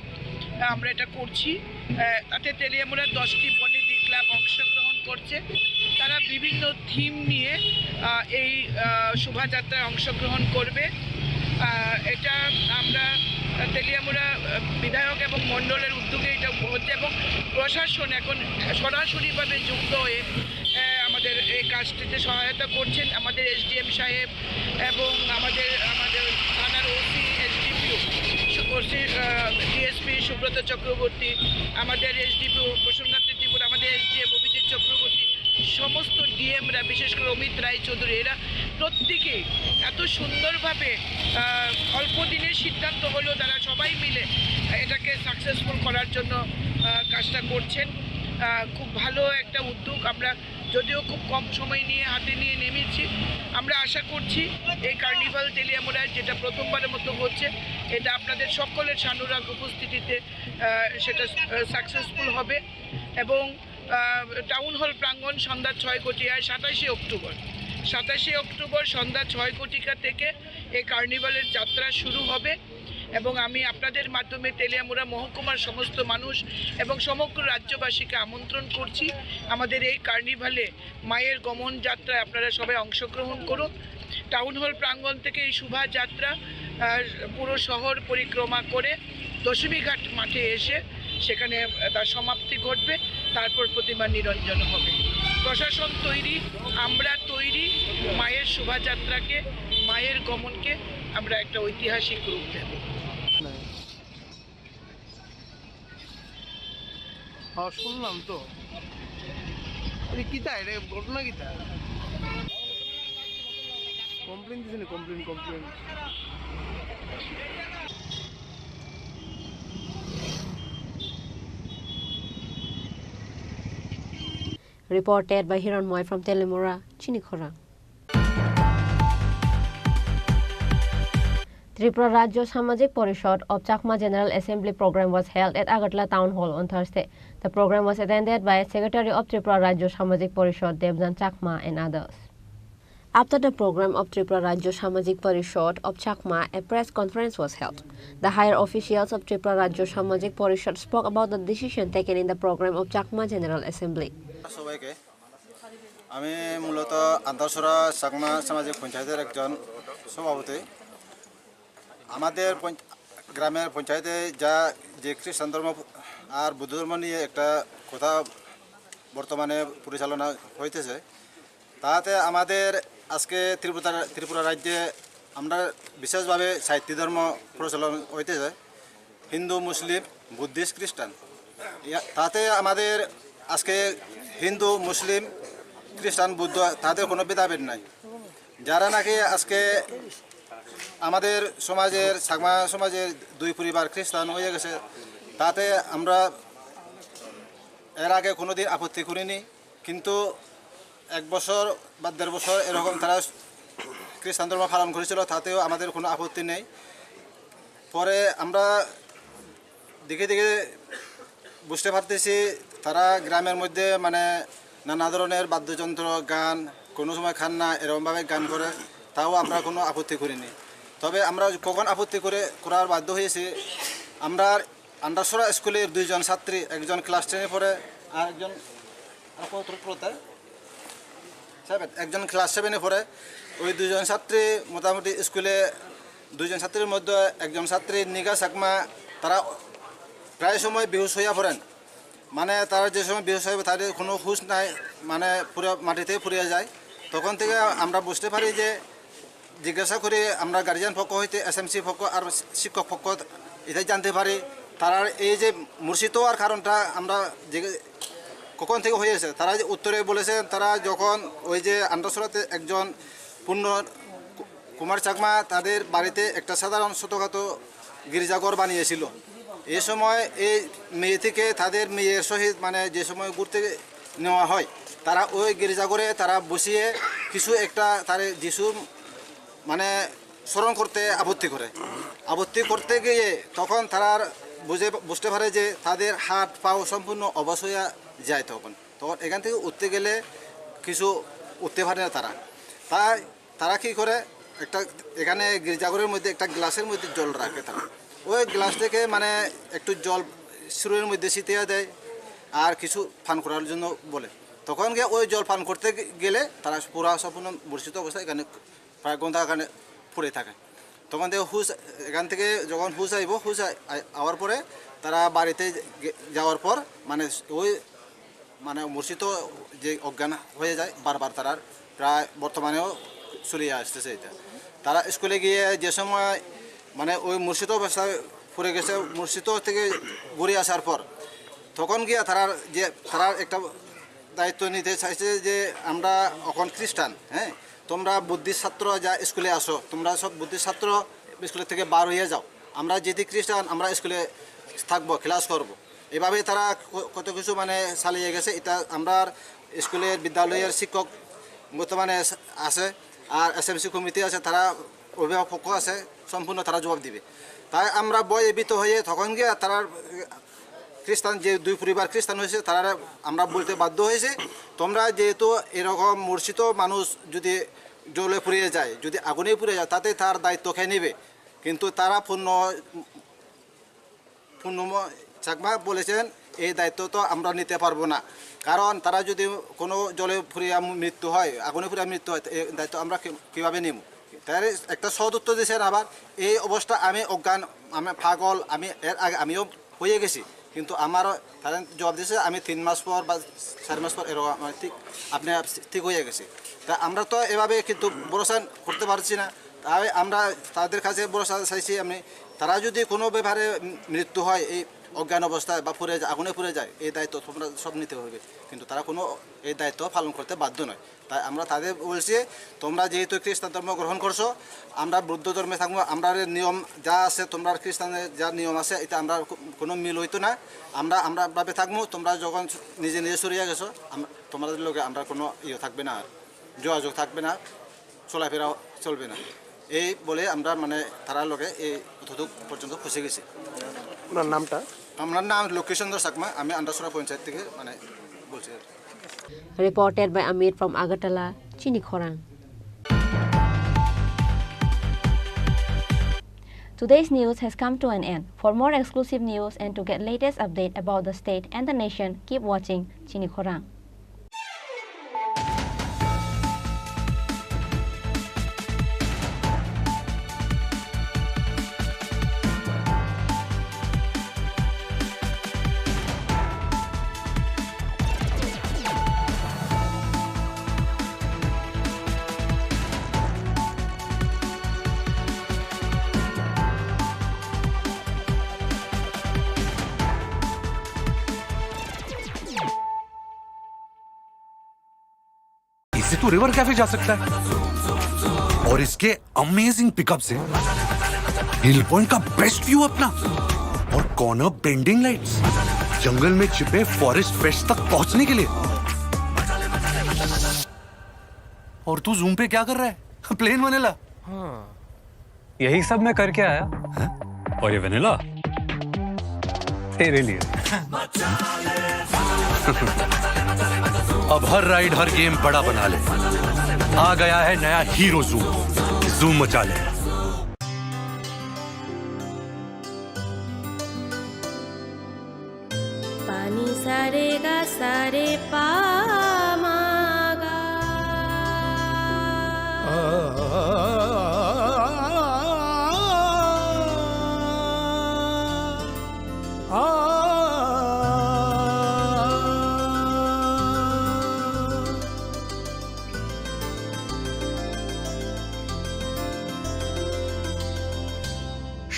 আমরা এটা করছি। আহ, তাতে তেলিয়ামুড়ার দশটি বনেদি ক্লাব অংশগ্রহণ করছে। তারা বিভিন্ন থিম নিয়ে, আহ, এই, আহ, শোভাযাত্রায় অংশগ্রহণ করবে। আহ, এটা আমরা তেলিয়ামুড়া, আহ, বিধায়ক এবং মণ্ডলের উদ্যোগে এটা হচ্ছে এবং প্রশাসন এখন সরাসরিভাবে যুক্ত হয়ে, আহ, আমাদের এই কাজটিতে সহায়তা করছেন। আমাদের এসডিএম সাহেব এবং আমাদের, আমাদের থানার ওসি, এসডিপিও, সু-, ওসি, আহ, ডিএসপি সুব্রত চক্রবর্তী, আমাদের এসডিপিও প্রসন্নাত্রি ত্রিপুরা, আমাদের এসডিএম অভিজিৎ চক্রবর্তী, সমস্ত ডিএমরা, বিশেষ করে অমিত রায়চৌধুরী, এরা প্রত্যেকেই এত সুন্দরভাবে, আহ, অল্প দিনের সিদ্ধান্ত হলেও তারা সবাই মিলে এটাকে সাকসেসফুল করার জন্য, আহ, কাজটা করছেন। আহ, খুব ভালো একটা উদ্যোগ। আমরা যদিও খুব কম সময় নিয়ে হাতে নিয়ে নেমেছি, আমরা আশা করছি এই কার্নিভাল তেলিয়ামুড়ায় যেটা প্রথমবারের মতো হচ্ছে, এটা আপনাদের সকলের সানুরাগ উপস্থিতিতে, আহ, সেটা, আহ, সাকসেসফুল হবে এবং, আহ, টাউন হল প্রাঙ্গণ সন্ধ্যা ছয় ঘটিকায় সাতাশে অক্টোবর, সাতাশে অক্টোবর সন্ধ্যা ছয় ঘটিকা থেকে এই কার্নিভালের যাত্রা শুরু হবে। এবং আমি আপনাদের মাধ্যমে তেলিয়ামুড়া মহকুমার সমস্ত মানুষ এবং সমগ্র রাজ্যবাসীকে আমন্ত্রণ করছি আমাদের এই কার্নিভালে মায়ের গমন যাত্রায় আপনারা সবাই অংশগ্রহণ করুন। টাউন হল প্রাঙ্গণ থেকে এই শোভাযাত্রা, আহ, পুরো শহর পরিক্রমা করে দশমী ঘাট মাঠে এসে সেখানে তার সমাপ্তি ঘটবে, তারপর প্রতিমা নিরঞ্জন হবে। প্রশাসন তৈরি, আমরা তৈরি মায়ের শোভাযাত্রাকে, মায়ের গমনকে আমরা একটা ঐতিহাসিক রূপ দেব। হ্যাঁ, শুনলাম তো। আরে কিতা, এটা ঘটনা কিতা? কমপ্লেন দিছে নি? Complain, complain. Reported by Hiron Moy from Teliamura, Chini Khorang. Tripura Rajya Samajik Parishad of Chakma General Assembly program was held at Agartala Town Hall on Thursday. The program was attended by Secretary of Tripura Rajya Samajik Parishad Debjan Chakma and others. After the program of Tripura Rajya Samajik Parishad of Chakma, a press conference was held. The higher officials of Tripura Rajya Samajik Parishad spoke about the decision taken in the program of Chakma General Assembly. সবাইকে, আমি মূলত আন্তারসরা চাকমা সামাজিক পঞ্চায়েতের একজন সভাপতি। আমাদের পঞ্চ-, গ্রামের পঞ্চায়েতে যা, যে খ্রিস্টান ধর্ম আর বৌদ্ধ ধর্ম নিয়ে একটা কথা বর্তমানে পরিচালনা হইতেছে, তাতে আমাদের আজকে ত্রিপুরা, ত্রিপুরা রাজ্যে আমরা বিশেষভাবে চারটি ধর্ম প্রচলন হইতেছে, হিন্দু, মুসলিম, বুদ্ধিস্ট, খ্রিস্টান। ইয়া, তাতে আমাদের আজকে হিন্দু, মুসলিম, খ্রিস্টান, বৌদ্ধ, তাদের কোনো ভেদাভেদ নাই। যারা নাকি আজকে আমাদের সমাজের, চাকমা সমাজের দুই পরিবার খ্রিস্টান হয়ে গেছে, তাতে আমরা এর আগে কোনোদিন আপত্তি করিনি। কিন্তু এক বছর বা দেড় বছর এরকম তারা খ্রিস্টান ধর্ম পালন করেছিল, তাতেও আমাদের কোনো আপত্তি নেই। পরে আমরা দেখে দেখে বুঝতে পারতেছি, তারা গ্রামের মধ্যে মানে নানা ধরনের বাদ্যযন্ত্র, গান, কোনো সময় খান না, এরকমভাবে গান করে, তাও আমরা কোনো আপত্তি করিনি। তবে আমরা কখন আপত্তি করে, করার বাধ্য হয়েছি, আমরা আন্ডারসরা স্কুলের দুইজন ছাত্রী, একজন ক্লাস টেনে পড়ে, আর একজন, আর কত পড়তে? সেভেন, একজন ক্লাস সেভেনে পড়ে। ওই দুইজন ছাত্রী মোটামুটি স্কুলে, দুইজন ছাত্রীর মধ্যে একজন ছাত্রী নিগা চাকমা, তারা প্রায় সময় বেহুশ হইয়া পড়েন। মানে তারা যে সময় বেহুশ হয়, তাদের কোনো হুঁশ নাই, মানে পুরো মাটিতে পুড়ে যায়। তখন থেকে আমরা বুঝতে পারি যে জিজ্ঞাসা করে আমরা গার্জিয়ান পক্ষ হইতে, এসএমসি পক্ষ আর শিক্ষক পক্ষ এটাই জানতে পারি, তারা এই যে মূর্ছিত হওয়ার কারণটা আমরা যে কখন থেকে হয়েছে, তারা যে উত্তরে বলেছেন, তারা যখন ওই যে আন্ডারসরাতে একজন পূর্ণ কু-, কুমার চাকমা তাদের বাড়িতে একটা সাধারণ ছোটোখাটো গির্জাঘর বানিয়েছিল। এই সময় এই মেয়ে থেকে তাদের মেয়ের সহিত মানে যে সময় ঘুরতে নেওয়া হয়, তারা ওই গির্জাঘরে তারা বসিয়ে কিছু একটা তার যিশুর মানে স্মরণ করতে আপত্তি করে। আপত্তি করতে গিয়ে তখন তারা বুঝে, বুঝতে পারে যে তাদের হাত পাও সম্পূর্ণ অবশ হইয়া যায়। তখন, তখন এখান থেকে উঠতে গেলে কিছু উঠতে পারে না তারা। তাই তারা কি করে, একটা এখানে গির্জাঘরের মধ্যে একটা গ্লাসের মধ্যে জল রাখে তারা। ওই গ্লাস থেকে মানে একটু জল শরীরের মধ্যে ছিটিয়ে দেয় আর কিছু পান করার জন্য বলে। তখন গিয়ে ওই জল পান করতে গে-, গেলে তারা পুরা সম্পূর্ণ মূর্ছিত অবস্থায় এখানে প্রায় ঘন্টা এখানে পড়ে থাকে। তখন থেকে হুশ, এখান থেকে যখন হুশ আইব, হুশ আই-, আই-, আওয়ার পরে তারা বাড়িতে গে-, যাওয়ার পর মানে ওই মানে মূর্ছিত যে অজ্ঞান হয়ে যায় বারবার, তারার প্রায় বর্তমানেও চলিয়া আসতেছে এটা। তারা স্কুলে গিয়ে যে সময় মানে ওই মূর্ছিত অবস্থায় পড়ে গেছে, মূর্ছিত থেকে ঘুরে আসার পর তখন গিয়া তারার যে, তারার একটা দায়িত্ব নিতে চাইছে যে আমরা এখন খ্রিস্টান, হ্যাঁ, তোমরা বুদ্ধির ছাত্র যা স্কুলে আসো, তোমরা সব বুদ্ধির ছাত্র স্কুলের থেকে বার হয়ে যাও, আমরা যেহেতু খ্রিস্টান আমরা স্কুলে থাকবো, ক্লাস করব। এভাবে তারা ক-, কত কিছু মানে চালিয়ে গেছে। এটা আমরা স্কুলের বিদ্যালয়ের শিক্ষক বর্তমানে আছে, আর এসএমসি কমিটি আছে, তারা অভিভাবক পক্ষ আছে, সম্পূর্ণ তারা জবাব দিবে। তাই আমরা ভয়ে ভীত হয়ে তখন গিয়ে তারা খ্রিস্টান, যে দুই পরিবার খ্রিস্টান হয়েছে, তারা আমরা বলতে বাধ্য হয়েছে, তোমরা যেহেতু এরকম মূর্ছিত মানুষ যদি জলে পুড়িয়ে যায়, যদি আগুনে পুড়ে যায়, তাতে তার দায়িত্ব কে নেবে? কিন্তু তারা পূর্ণ পূর্ণম চাকমা বলেছেন, "এই দায়িত্ব তো আমরা নিতে পারবো না, কারণ তারা যদি কোনো জলে পুড়িয়া মৃত্যু হয়, আগুনে পুড়িয়া মৃত্যু হয়, তো এই দায়িত্ব আমরা কি-, কীভাবে নিব?" তাই একটা সৎ উত্তর দিয়েছেন আবার, "এই অবস্থা আমি অজ্ঞান, আমি পাগল, আমি এর আগে আমিও হয়ে গেছি, কিন্তু আমারও," তারা জবাব দিয়েছে, "আমি তিন মাস পর বা চার মাস পর এরকম আমার ঠিক, আপনি আপ-, ঠিক হয়ে গেছি।" তা আমরা তো এভাবে কিন্তু ভরসা করতে পারছি না। তাই আমরা তাদের কাছে ভরসা চাইছি, আমি, তারা যদি কোনো ব্যাপারে মৃত্যু হয়, এই অজ্ঞান অবস্থায় বা পুড়ে যায়, আগুনে পুড়ে যায়, এই দায়িত্ব তোমরা সব নিতে হবে। কিন্তু তারা কোনো এই দায়িত্ব পালন করতে বাধ্য নয়। তাই আমরা তাদের বলছি, "তোমরা যেহেতু খ্রিস্টান ধর্ম গ্রহণ করছো, আমরা বৌদ্ধ ধর্মে থাকবো, আমরা নিয়ম যা আছে, তোমরা খ্রিস্টানের যা নিয়ম আছে, এটা আমরা কো-, কোনো মিল হইতো না। আমরা, আমরা ভাবে থাকবো, তোমরা যখন নিজে নিজে সরিয়ে গেছো, আম-, তোমাদের লগে আমরা কোনো ইয়ে থাকবে না, আর যোগাযোগ থাকবে না।" চলাফেরা চলবে না। এই বলে আমরা মানে তারার লগে এই অতটুক পর্যন্ত ফেঁসে গেছি। আপনার নামটা? আমার নাম লক্ষ্মীচন্দ্র চাকমা, আমি আন্ডারসরা পঞ্চায়েত থেকে মানে বলছি আর কি। Reported by Amit from Agartala, Chini Khorang. Today's news has come to an end. For more exclusive news and to get latest update about the state and the nation, keep watching Chini Khorang. इससे तू river cafe जा सकता है। और इसके amazing pickup से हिल पॉइंट का best view अपना, और कॉर्नर बेंडिंग लाइट्स, जंगल में छिपे फॉरेस्ट फ्रेश तक पहुंचने के लिए। और तू जूम पे क्या कर रहा है? प्लेन वनेला। हाँ, यही सब मैं करके आया। हैं? और ये वनीला? तेरे लिए। अब हर राइड, हर गेम बड़ा बना ले। आ गया है नया हीरो जूम। जूम मचा ले। Pani sa re ga sa re pa ma ga.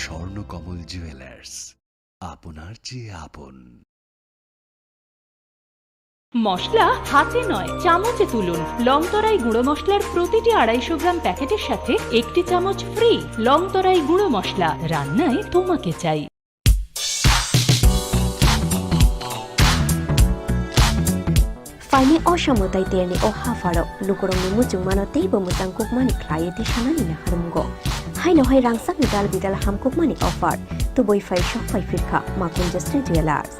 Swarnakamal jewellers, আপনার চেয়ে আপন। মশলা হাতে নয়, চামচে তুলুন। লংতরাই গুঁড়ো মশলার প্রতিটি আড়াইশো গ্রাম প্যাকেটের সাথে একটি চামচ ফ্রি। লংতরাই গুঁড়ো মশলা, রান্নায় তোমাকে চাই। Phaini o samwtai terni o hapharo lukurokni muchungmano teibo mwchang kukmani khlaiwi tisanani naharmungo. Haino hai rangchakni dal bidal hamkukmani offer tubui phai sok phai phirkha Makunjo Sri Jewellers.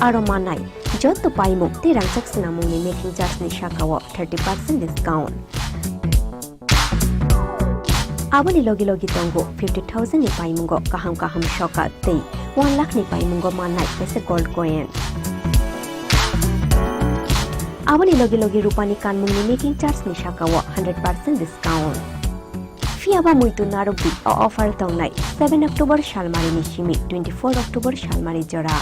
Aro manai jotto paimung tei rangchak swnamungni making charge ni sakao thirty percent discount. Aboni logi logi tongo fifty thousand ni paimungo kaham kaham sokat tei one lakh ni paimungo mannai kaisa gold coin. Aboni logi logi rupani kanmungni making charge ni sakao hundred percent discount. Phiya ba muitu narwk di, o offer tongnai seven October salmari ni simi twenty four October salmari jora.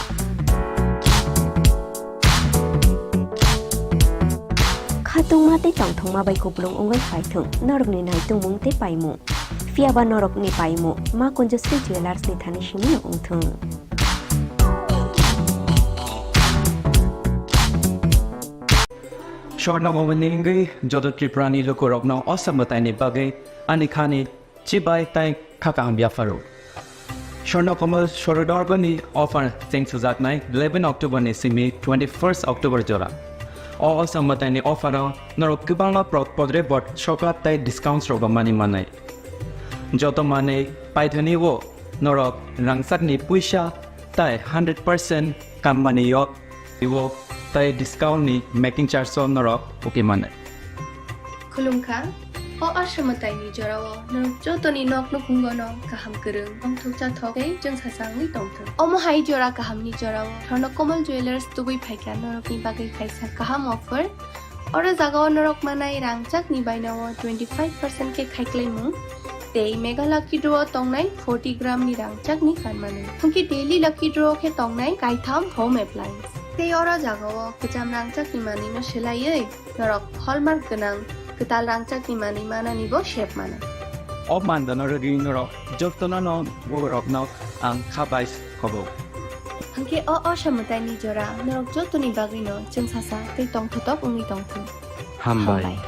Khatungma tei tongthokma bai kupulung wngwi phaithung norokni naitungmung tei paimung. Phiya ba norokni paimung Makunjo Sri Jewellers ni thani simi no wngthung. Swarna Bhavan ni wngwi joto Tripura ni lukurokno o samwtaini bagwi ani khani chibai tei kha kaham yapharo. Swarna Kamal Sorodargani offer cheng sujaknai eleven October ni simi twenty first October jora. O samwtaini offer o norok kwbangma pro-, podre bot sokat tei discounts rok mani manai. Joto manwi paithani o norok rangchakni puisa tei hundred percent kammani yok. Iwo tei discount ni making charge o norok uki mano. Khulumkha, o aswmwtaini jorao norok jotoni nok nukhungo no kaham kwrwng, tongthok chathok tei chwngsasa wngwi tongthok. Omo hai jora kahamni jorao Swarna Kamal Jewellers tubui phaikha norokni bagwi kaisa kaham offer. Oro jagao norok manai rangchakni bainao twenty five percent khe khaiklaimung tei Mega Lucky Draw o tongnai forty gram ni rangchakni kanmani. Hwnkhe Daily Lucky Draw khe tongnai kaitham home appliance. Tei oro jagao kwcham rangchakni manwino swlaiwi norok hallmark gwnang kwtal rangchakni manwi manani bo sep mano. O mandano rwgwi norok jotono no borokno ang kha bai khobo. Hwnkhe o, o samwtaini jora norok jotoni bagwino chwngsasa tei tongthotok wngwi tongthung. Hambai. Hambai.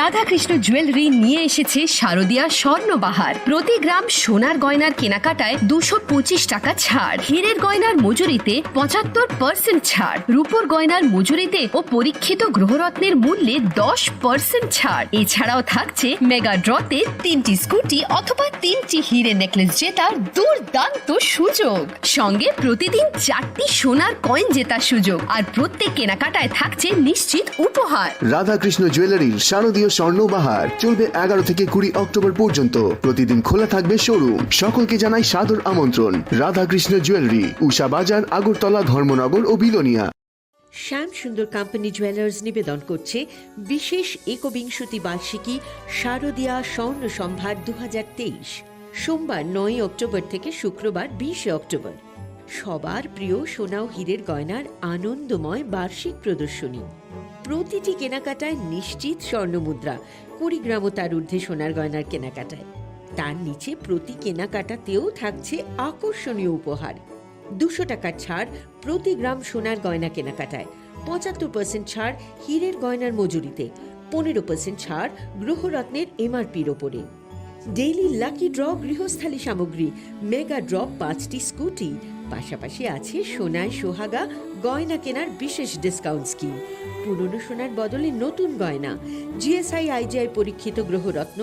Radhakrishna jewellery নিয়ে এসেছে শারদিয়া স্বর্ণ বাহার। প্রতি গ্রাম সোনার গয়নার কেনাকাটায় দুশো পঁচিশ টাকা ছাড়, হীরের গয়নার মজুরিতে পঁচাত্তর পার্সেন্ট ছাড়, রূপোর গয়নার মজুরিতে ও পরীক্ষিত গ্রহরত্নের মূল্যে দশ পার্সেন্ট ছাড়। এছাড়াও থাকছে মেগা ড্রতে তিনটি স্কুটি অথবা তিনটি হিরে নেকলেস জেতার দুর্দান্ত সুযোগ। সঙ্গে প্রতিদিন চারটি সোনার কয়েন জেতার সুযোগ, আর প্রত্যেক কেনাকাটায় থাকছে নিশ্চিত উপহার। রাধাকৃষ্ণ জুয়েলারির শারদীয় স্বর্ণ বাহার চলবে এগারো থেকে কুড়ি অক্টোবর পর্যন্ত। প্রতিদিন খোলা থাকবে শোরুম। সকলকে জানাই সাদর আমন্ত্রণ। রাধাকৃষ্ণ জুয়েলারি, উষা বাজার, আগরতলা, ধর্মনগর ও বিলোনিয়া। শ্যাম সুন্দর কোম্পানি জুয়েলার্স নিবেদন করছে বিশেষ একবিংশতি বার্ষিকী শারদীয়া স্বর্ণ সম্ভার দু হাজার তেইশ। সোমবার নয়ই অক্টোবর থেকে শুক্রবার বিশে অক্টোবর। সবার প্রিয় সোনা ও হীরের গয়নার আনন্দময় বার্ষিক প্রদর্শনী। প্রতিটি কেনাকাটায় নিশ্চিত স্বর্ণমুদ্রা, কুড়ি গ্রাম ও তার ঊর্ধ্বে সোনার গয়নার কেনাকাটায়। তার নিচে প্রতি কেনাকাটাতেও থাকছে আকর্ষণীয় উপহার। দুশো টাকার ছাড় প্রতি গ্রাম সোনার গয়না কেনাকাটায়, পঁচাত্তর পার্সেন্ট ছাড় হীরের গয়নার মজুরিতে, পনেরো পার্সেন্ট ছাড় গ্রহরত্নের এমআরপির ওপরে। ডেইলি লাকি ড্র গৃহস্থালী সামগ্রী, মেগা ড্র পাঁচটি স্কুটি, পাশাপাশি আছে সোনায় সোহাগা গয়না কেনার বিশেষ ডিসকাউন্ট স্কিম। পুরনো সোনার বদলে নতুন গয়না, জিএসআই আইজিআই পরীক্ষিত গ্রহরত্ন,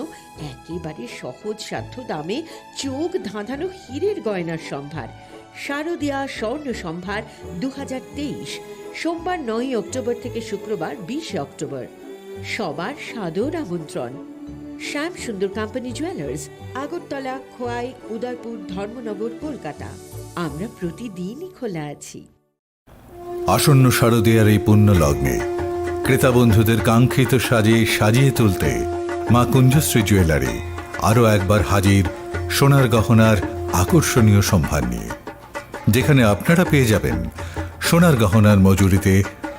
একেবারে সহজ সাধ্য দামে চোখ ধাঁধানো হীরের গয়নার সম্ভার। শারদিয়া স্বর্ণ সম্ভার দু হাজার তেইশ, সোমবার নয়ই অক্টোবর থেকে শুক্রবার বিশে অক্টোবর। সবার সাদর আমন্ত্রণ। শ্যাম সুন্দর কোম্পানি জুয়েলার্স, আগরতলা, খোয়াই, উদয়পুর, ধর্মনগর, কলকাতা। আমরা প্রতিদিনই খোলা আছি। আসন্ন শারদীয়ার এই পুণ্য লগ্নে ক্রেতা বন্ধুদের কাঙ্ক্ষিত সাজে সাজিয়ে তুলতে মা কুঞ্জশ্রী জুয়েলারি আরও একবার হাজির সোনার গহনার আকর্ষণীয় সম্ভার নিয়ে, যেখানে আপনারা পেয়ে যাবেন সোনার গহনার মজুরিতে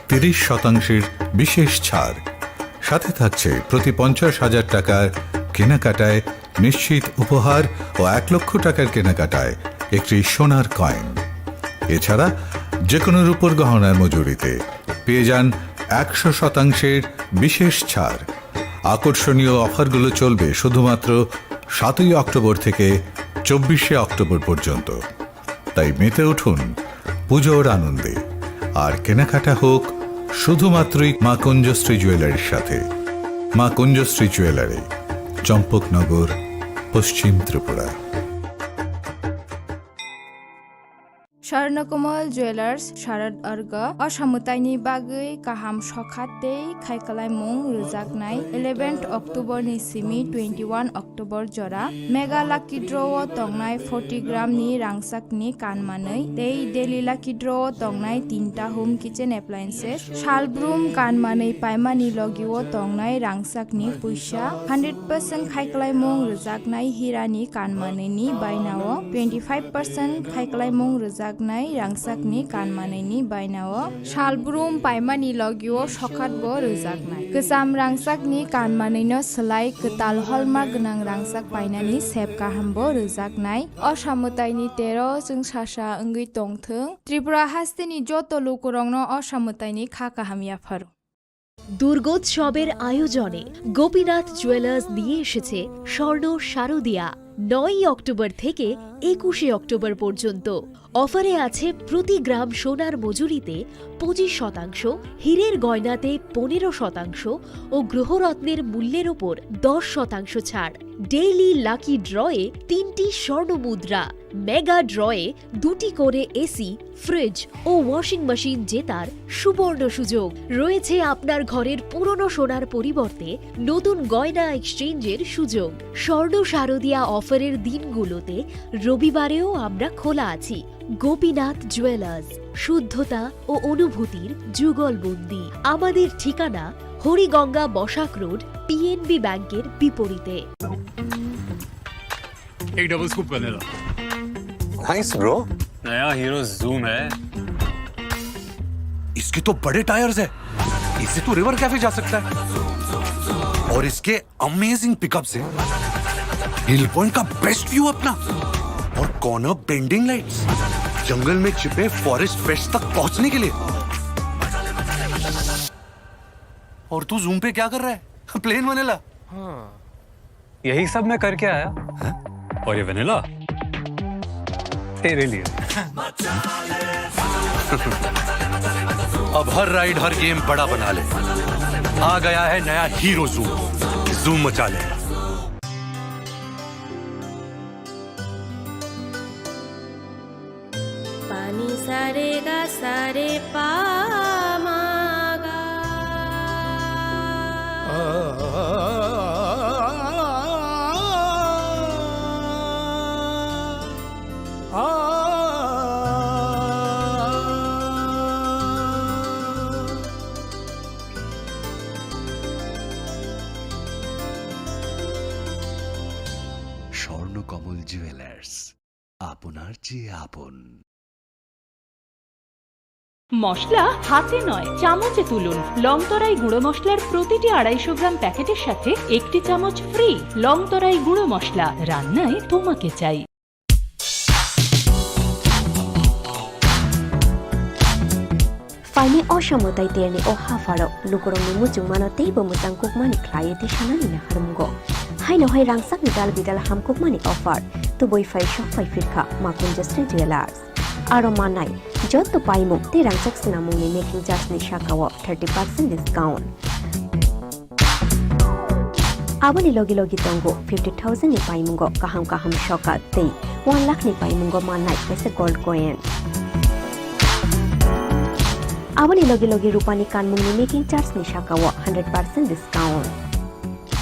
তিরিশ শতাংশের বিশেষ ছাড়। সাথে থাকছে প্রতি পঞ্চাশ হাজার টাকার কেনাকাটায় নিশ্চিত উপহার ও এক লক্ষ টাকার কেনাকাটায় একটি সোনার কয়েন। এছাড়া যে কোনো রূপোর গহনার মজুরিতে পেয়ে যান একশো শতাংশের বিশেষ ছাড়। আকর্ষণীয় অফারগুলো চলবে শুধুমাত্র সাতই অক্টোবর থেকে চব্বিশে অক্টোবর পর্যন্ত। তাই মেতে উঠুন পুজোর আনন্দে, আর কেনাকাটা হোক শুধুমাত্রই মা কুঞ্জশ্রী জুয়েলারির সাথে। মা কুঞ্জশ্রী জুয়েলারি, চম্পকনগর, পশ্চিম Tripura. Swarnakomal Jewellers Sharad Arga o samwtaini bagwi kaham sokha tei khaikwlaimung rwjaknai eleventh October ni simi twenty-one October jora Mega Lucky Draw o tongnai forty gram ni rangchak ni kanmanwi tei Daily Lucky Draw o tongnai tinta home kitchen appliances, salbrum kanmanwi paimani logio tongnai rangchak ni puisa hundred percent khaikwlaimung rwjaknai hira ni kanmanwi ni bainao twenty five percent khaikwlaimung rwjaknai rangchak ni kanmanwi ni bainao salbrum paimani logio sokhat bo rwjaknai. Kwcham rangchak ni kanmanwi no swlai kwtal holma gwnang rangchak painani sep kaham bo rwjaknai. O samwtai ni tero chwngsasa wngwi tongthwng. Tripura hasteni joto lukurokno o samwtaini kha kaham yapharo. দুর্গোৎসবের আয়োজনে গোপীনাথ জুয়েলার্স নিয়ে এসেছে স্বর্ণ শারদিয়া। নয়ই অক্টোবর থেকে একুশে অক্টোবর পর্যন্ত অফারে আছে প্রতি গ্রাম সোনার মজুরিতে পঁচিশ শতাংশ, হীরের গয়নাতে পনেরো শতাংশ ও গ্রহরত্নের মূল্যের ওপর দশ শতাংশ ছাড়। ডেইলি লাকি ড্রয়ে তিনটি স্বর্ণ মুদ্রা, মেগা ড্রয়ে দুটি করে এসি, ফ্রিজ ও ওয়াশিং মেশিন জেতার সুবর্ণ সুযোগ। রয়েছে আপনার ঘরের পুরনো সোনার পরিবর্তে নতুন গয়না এক্সচেঞ্জের সুযোগ। স্বর্ণ শারদিয়া অফারের দিনগুলোতে রবিবারেও আমরা খোলা আছি। গোপীনাথ জুয়েলার্স, শুদ্ধতা ও অনুভূতির যুগলবন্দি। আমাদের ঠিকানা হরিগঙ্গা বসাক রোড, পিএনবি ব্যাংকের বিপরীতে। एक double scoop vanilla. Nice bro. नया हीरो जूम है। इसके तो बड़े टायर्स है, इससे तो रिवर कैफे जा सकता है। और इसके अमेजिंग पिकअप से हिल पॉइंट का बेस्ट व्यू अपना और कॉर्नर बेंडिंग लाइट्स, जंगल में छिपे फॉरेस्ट फ्रेश तक पहुंचने के लिए। और तू जूम पे क्या कर रहा है? Plane vanilla. यही सब मैं करके आया। और ये वनीला तेरे लिए। अब हर राइड, हर गेम बड़ा बना ले। आ गया है नया हीरो जूम। जूम मचा ले। पानी सारे गा सारे पा मा गा। স্বর্ণকমল জুয়েলার্স, আপনার চেয়ে আপন। মশলা হাতে নয়, চামচে তুলুন। লংতরাই গুঁড়ো মশলার প্রতিটি আড়াইশো গ্রাম প্যাকেটের সাথে একটি চামচ ফ্রি। লংতরাই গুঁড়ো মশলা, রান্নায় তোমাকে চাই। Aini o samwtai terni o hapharo lukurokni muchungmano teibo mwchang kukmani khlaiwi tisanani naharmungo. Haino hai rangchakni dal bidal hamkukmani offer tubui phai sok phai phirkha Makunjasri Jewellers. Aro mannai jotto paimung tei rangchak swnamungni making charge ni sakao thirty percent discount. Aboni logi logi tongo fifty thousand ni paimungo kaham kaham sokat tei one lakh ni paimungo mannai kaisa gold coin. Aboni logi logi rupani kanmungni making charge ni sakao hundred percent discount.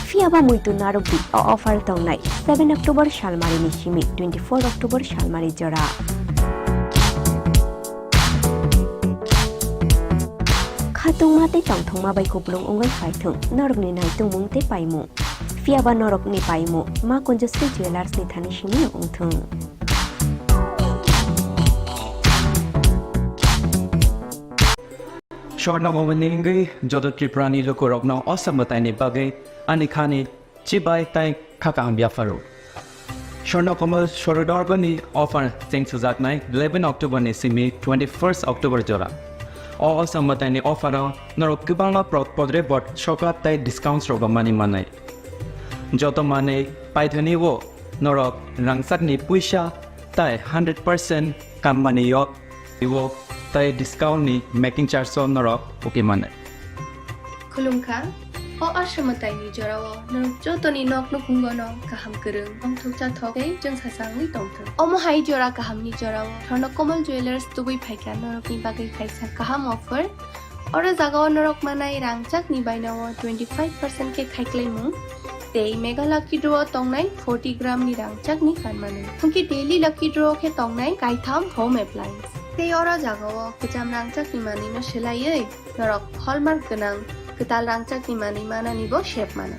Phiya ba muitu narwkdi, o offer tongnai seven October salmarini simi twenty-four October salmari jora. Khatungma tei tongthokma bai kupulung wngwi phaithwng norokni naitungmung tei paimung. Phiya ba norokni paimung Makunjasri Jewellers ni thani simi wngthwng. Swarna Bhavan ni wngwi joto Tripura ni lukurokno o samwtai ni bagwi ani khani chibai tei kha kaham yapharo. Swarna Kamal Swarodorba ni offer cheng sujaknai eleven October ni simi twenty-first October jora. O, o samwtai ni offer o norok kwbangma pro-, podre bot sokat tei discounts rok mani manai. Joto manwi paithani o norok rangchak ni puisa tei hundred percent kammani yok. Iwo tei discount ni making charge o norok uki mane. Khulumkha, o aswmwtai ni jora o norok jotoni nok nukhungo no kaham kwrwng, tongthok chathok tei chwngsacha wngwi tongthwng. Omo hai jora kaham ni jora o Swarna Kamal Jewellers tubui phaikha norok ni bagwi kaisa kaham offer. Oro jaga o norok manai rangchak ni baina o twenty five percent khe khaiklaimung. Tei mega lucky draw o tongnai forty gram ni rangchak ni kanmani. Hwnkhe daily lucky draw o khe tongnai kaitham home appliance. Tei oro jaga o kwcham rangchak ni manwi no swlaiwi norok hallmark gwnang kwtal rangchak ni manwi manani bo sep mano.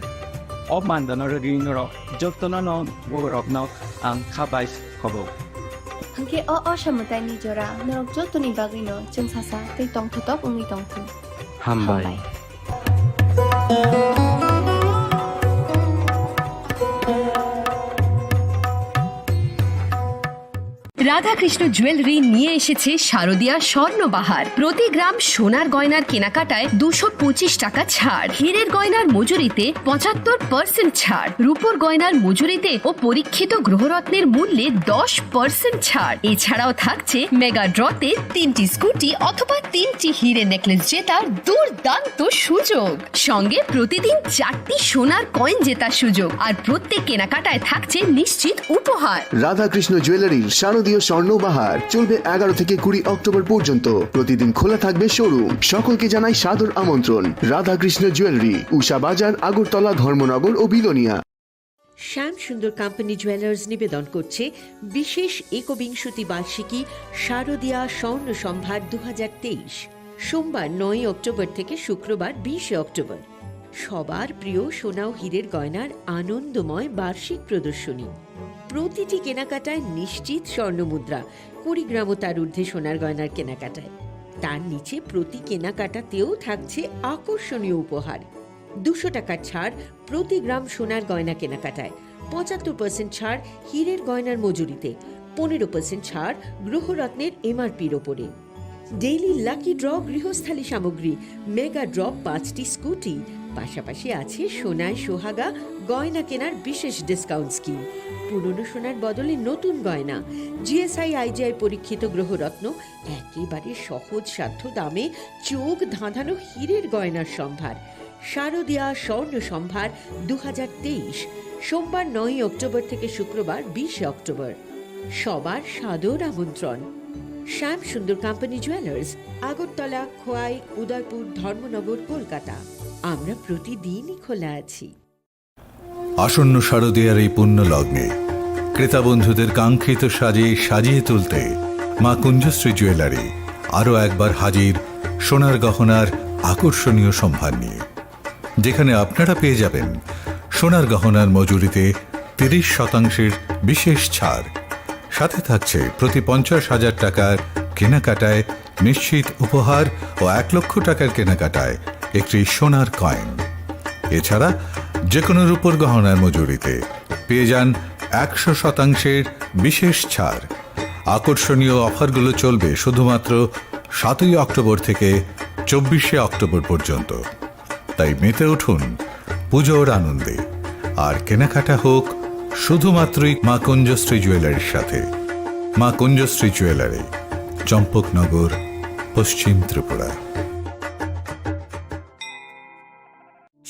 O mandano rwgwi norok jotono no borok no ang kha bai khobo. Hwnkhe o, o samwtai ni jora norok jotoni bagwi no chwngsacha tei tongthotok wngwi tongthung. Hambai. Hambai. Radhakrishna jewellery নিয়ে এসেছে শারদিয়া স্বর্ণবাহার। প্রতি গ্রাম সোনার গয়নার কেনাকাটায় দুশো পঁচিশ টাকা ছাড়, হীরের গয়নার মজুরিতে পঁচাত্তর পার্সেন্ট ছাড়, রূপোর গয়নার মজুরিতে ও পরীক্ষিত গ্রহরত্নের মূল্যে দশ পার্সেন্ট ছাড়। এছাড়াও থাকছে মেগা ড্রতে তিনটি স্কুটি অথবা তিনটি হীরে নেকলেস জেতার দুর্দান্ত সুযোগ। সঙ্গে প্রতিদিন চারটি সোনার কয়েন জেতার সুযোগ, আর প্রত্যেক কেনাকাটায় থাকছে নিশ্চিত উপহার। রাধাকৃষ্ণ জুয়েলারির শারদীয় স্বর্ণ বাহার চলবে এগারো থেকে কুড়ি অক্টোবর পর্যন্ত। প্রতিদিন খোলা থাকবে শোরুম। সকলকে জানাই সাদর আমন্ত্রণ। রাধাকৃষ্ণ জুয়েলারি, উষা বাজার, আগরতলা, ধর্মনগর ও বিলোনিয়া। শ্যাম সুন্দর কোম্পানি জুয়েলার্স নিবেদন করছে বিশেষ একবিংশতি বার্ষিকী শারদীয়া স্বর্ণ সম্ভার দু হাজার তেইশ। সোমবার নয়ই অক্টোবর থেকে শুক্রবার বিশে অক্টোবর। সবার প্রিয় সোনা ও হীরের গয়নার আনন্দময় বার্ষিক প্রদর্শনী। প্রতিটি কেনাকাটায় নিশ্চিত স্বর্ণমুদ্রা, কুড়ি গ্রাম ও তার ঊর্ধ্বে সোনার গয়নার কেনাকাটায়। তার নিচে প্রতি কেনাকাটাতেও থাকছে আকর্ষণীয় উপহার। দুশো টাকার ছাড় প্রতি গ্রাম সোনার গয়না কেনাকাটায়, পঁচাত্তর পার্সেন্ট ছাড় হীরের গয়নার মজুরিতে, পনেরো পার্সেন্ট ছাড় গ্রহরত্নের এমআরপির ওপরে। ডেইলি লাকি ড্র গৃহস্থালী সামগ্রী, মেগা ড্র পাঁচটি স্কুটি, পাশাপাশি আছে সোনায় সোহাগা গয়না কেনার বিশেষ ডিসকাউন্ট স্কিম। পুরনো সোনার বদলে নতুন গয়না, জিএসআই আইজিআই পরীক্ষিত গ্রহরত্ন, একেবারে সহজ সাধ্য দামে চোখ ধাঁধানো হীরের গয়নার সম্ভার। শারদীয়া স্বর্ণ সম্ভার দু হাজার তেইশ, সোমবার নয়ই অক্টোবর থেকে শুক্রবার বিশে অক্টোবর। সবার সাদর আমন্ত্রণ। শ্যাম সুন্দর কোম্পানি জুয়েলার্স, আগরতলা, খোয়াই, উদয়পুর, ধর্মনগর, কলকাতা। আমরা প্রতিদিনই খোলা আছি। আসন্ন শারদীয়ার এই পুণ্য লগ্নে ক্রেতা বন্ধুদের কাঙ্ক্ষিত সাজে সাজিয়ে তুলতে মা কুঞ্জশ্রী জুয়েলারি আরও একবার হাজির সোনার গহনার আকর্ষণীয় সম্ভার নিয়ে, যেখানে আপনারা পেয়ে যাবেন সোনার গহনার মজুরিতে তিরিশ শতাংশের বিশেষ ছাড়, সাথে থাকছে প্রতি পঞ্চাশ হাজার টাকার কেনাকাটায় নিশ্চিত উপহার ও এক লক্ষ টাকার কেনাকাটায় একটি সোনার কয়েন। এছাড়া যে কোনো রূপোর গহনার মজুরিতে পেয়ে যান একশো শতাংশের বিশেষ ছাড়। আকর্ষণীয় অফারগুলো চলবে শুধুমাত্র সাতই অক্টোবর থেকে চব্বিশে অক্টোবর পর্যন্ত। তাই মেতে উঠুন পুজোর আনন্দে, আর কেনাকাটা হোক শুধুমাত্রই মা কুঞ্জশ্রী জুয়েলারির সাথে। মা কুঞ্জশ্রী জুয়েলারি, চম্পকনগর, পশ্চিম Tripura.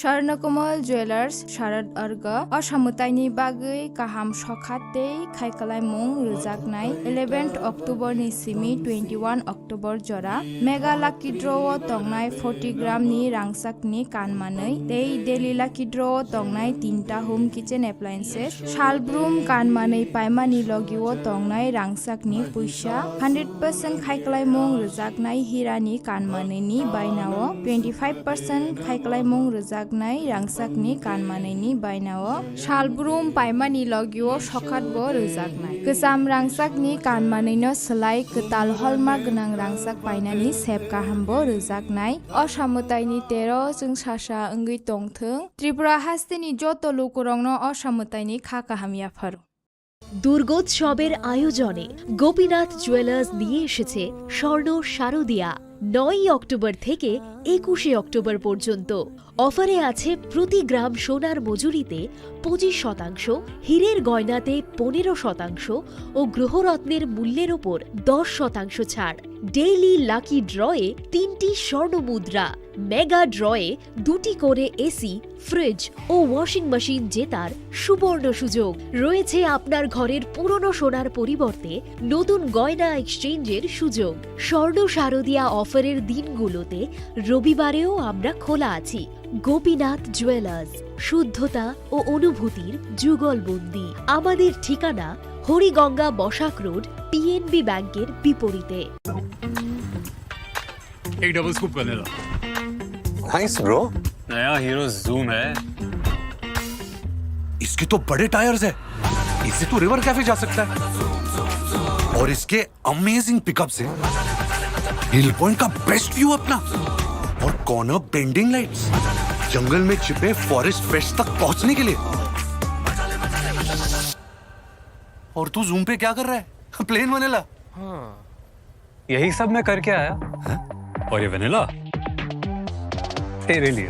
Swarnakomal Jewelers Sharad Arga o samwtaini bagwi kaham sokha tei khaikalaimung rwjaknai eleventh October ni simi twenty-one October jora Mega Lucky Draw o tongnai forty gram ni rangchakni kan manwi tei Daily Lucky Draw o tongnai tinta home kitchen appliances, salbrum kan manwi paimani logi o tongnai rangchakni puisa hundred percent khaikalaimung rwjaknai hirani kan manwini bainao twenty five percent khaikalaimung rwjaknai rangchakni kan manwini bainao salbrum paimani logio sokhatbo rwjaknai. Kwcham rangchakni kan manwino swlai kwtal holma gwnang rangchak painani sep kahambo rwjaknai. O samwtaini tero chwng sasa wngwi tongthwng. Tripura hasteni joto lukurokno o samwtaini kha kaham yapharo. দুর্গোৎসবের আয়োজনে গোপীনাথ জুয়েলার্স নিয়ে এসেছে স্বর্ণ শারদিয়া। নয়ই অক্টোবর থেকে একুশে অক্টোবর পর্যন্ত অফারে আছে প্রতি গ্রাম সোনার মজুরিতে পঁচিশ শতাংশ, হীরের গয়নাতে পনেরো শতাংশ ও গ্রহরত্নের মূল্যের ওপর দশ শতাংশ ছাড়। ডেইলি লাকি ড্রয়ে তিনটি স্বর্ণ মুদ্রা, মেগা ড্রয়ে দুটি করে এসি, ফ্রিজ ও ওয়াশিং মেশিন জেতার সুবর্ণ সুযোগ। রয়েছে আপনার ঘরের পুরনো সোনার পরিবর্তে নতুন গয়না এক্সচেঞ্জের সুযোগ। স্বর্ণ শারদিয়া অফারের দিনগুলোতে রবিবারেও আমরা খোলা আছি। গোপীনাথ জুয়েলার্স, শুদ্ধতা ও অনুভূতির যুগলবন্দি। আমাদের ঠিকানা হরিগঙ্গা বসাক রোড, পিএনবি ব্যাংকের বিপরীতে। एक double scoop vanilla. Thanks, bro। नया हीरो जूम है। इसके तो बड़े टायर्स है, इससे तो रिवर कैफे जा सकता है। और इसके अमेजिंग पिकअप्स हैं। हिल पॉइंट का बेस्ट व्यू अपना। और कॉर्नर बेंडिंग लाइट्स। जंगल में छिपे फॉरेस्ट पेट्स तक पहुंचने के लिए। और तू जूम पे क्या कर रहा है? Plane vanilla. हाँ। यही सब मैं करके आया। हैं? और ये वनीला तेरे लिए।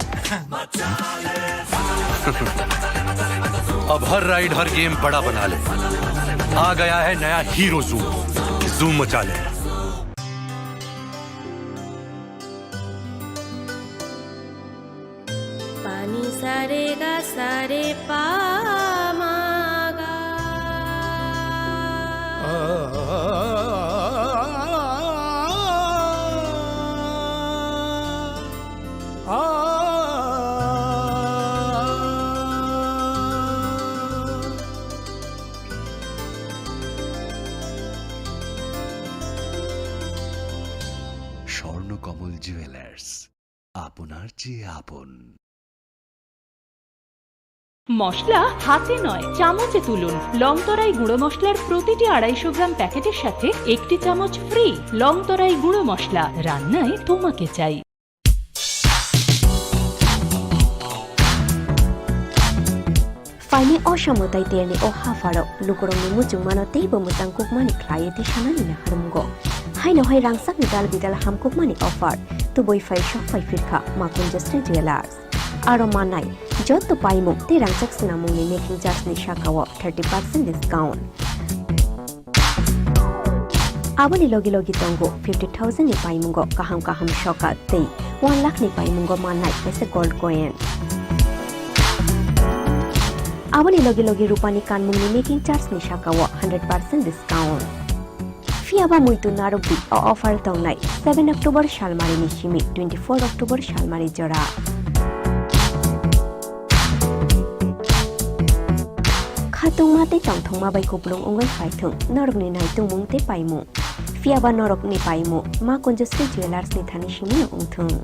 अब हर राइड, हर गेम बड़ा बना ले। आ गया है नया हीरो जूम। जूम मचा ले। Pani sare ga sare pa ma ga. Swarnakamal jewellers, আপনার চেয়ে আপন। মশলা হাতে নয়, চামচে তুলুন। লংতরাই গুঁড়ো মশলার প্রতিটি আড়াইশো গ্রাম প্যাকেটের সাথে একটি চামচ ফ্রি। লংতরাই গুঁড়ো মশলা, রান্নায় তোমাকে চাই। Phaini o samwtai terni o hapharo lukurokni muchungmano teibo mwchangkukmani khlaiwi tisanani naharmungo. Haino hai rangchakni dal bidal hamkukmani offer tubui phai sok phai phirkha Makunjasri Jewellers. Aro mannai jotto paimung tei rangchak swnamungni making charge ni sakao thirty percent discount. Aboni logi logi tongo fifty thousand ni paimungo kaham kaham sokat tei one lakh ni paimungo mannai kaisa gold coin. Aboni logi logi rupani kanmungni making charge ni sakao hundred percent discount. Phiyaba muitu narwkdi, o offer tongnai seven October salmari ni simi twenty-four October salmari jora. Khatungma tei tongthokma bai kupulung wngwi phaithwng norokni naitungmung tei paimung. Phiyaba norokni paimung Ma Kunjasri Jewellers ni thani simi wngthwng.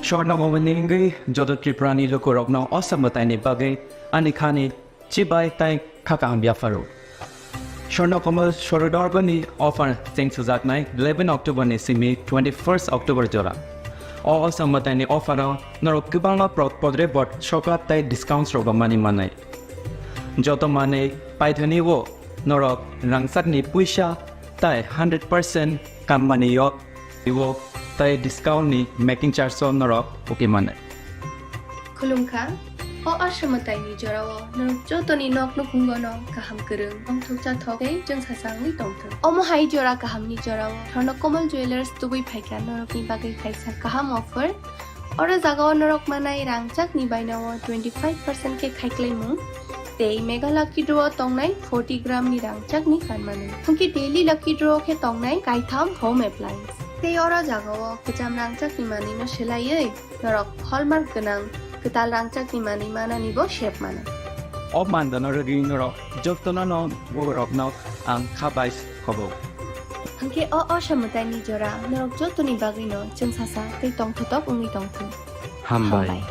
Swarnakomal ni wngwi joto Tripura ni lukurokno o samwtaini bagwi ani khani chibai tei kha kaham yapharo. Swarnakomal Sorodorbani offer chengsujaknai eleven October ni simi twenty-first October jora. O, o samwtaini offer o norok kwbangma pro-, podre bot sokat tei discounts rok mani manai. Joto manwi paithani o Norok rangchakni puisa tai hundred percent kammani yok, iwo tai discount ni making charge o norok uki mane. Khulumkha, o Asha mwtaini jorao norok jotoni nok nukhungo no kaham kwrwng, tongthok chathok tei chwngsasangwi tongthok. Omo hai jora kahamni jorao Swarna Kamal Jewellers tubui phaikha norokni bagwi kaisa kaham offer. Oro jagao norok manai rangchakni bainao twenty five percent khe khaiklaimung tei Mega Lucky Draw o tongnai forty gram ni rangchakni kanmanwi. Hwnkhe Daily Lucky Draw khe tongnai kaitham home appliance. Tei oro jagao kwcham rangchakni manwino swlaiwi norok hallmark gwnang kwtal rangchakni manwi mananibo sep mano. O mandano rwgwi norok jotono no borokno ang kha bai khobo. Hwnkhe o Asha mwtaini jora norok jotoni bagwino chwngsasa tei tongthotok wngwi tongthung. Hambai. Hambai.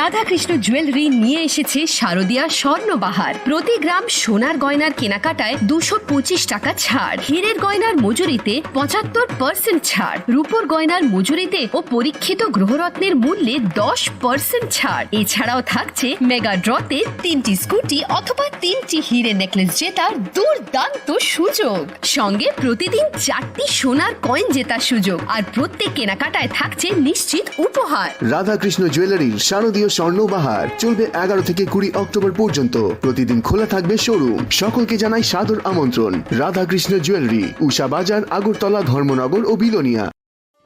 Radhakrishna jewellery নিয়ে এসেছে শারদিয়া স্বর্ণবাহার। প্রতি গ্রাম সোনার গয়নার কেনাকাটায় দুশো পঁচিশ টাকা ছাড়, হীরের গয়নার মজুরিতে পঁচাত্তর পার্সেন্ট ছাড়, রূপোর গয়নার মজুরিতে ও পরীক্ষিত গ্রহরত্নের মূল্যে দশ পার্সেন্ট ছাড়। এছাড়াও থাকছে মেগা ড্রতে তিনটি স্কুটি অথবা তিনটি হিরে নেকলেস জেতার দুর্দান্ত সুযোগ। সঙ্গে প্রতিদিন চারটি সোনার কয়েন জেতার সুযোগ, আর প্রত্যেক কেনাকাটায় থাকছে নিশ্চিত উপহার। রাধাকৃষ্ণ জুয়েলারির শারদীয় স্বর্ণ বাহার চলবে এগারো থেকে কুড়ি অক্টোবর পর্যন্ত। প্রতিদিন খোলা থাকবে শোরুম। সকলকে জানাই সাদর আমন্ত্রণ। রাধাকৃষ্ণ জুয়েলারি, উষা বাজার, আগরতলা, ধর্মনগর ও বিলোনিয়া।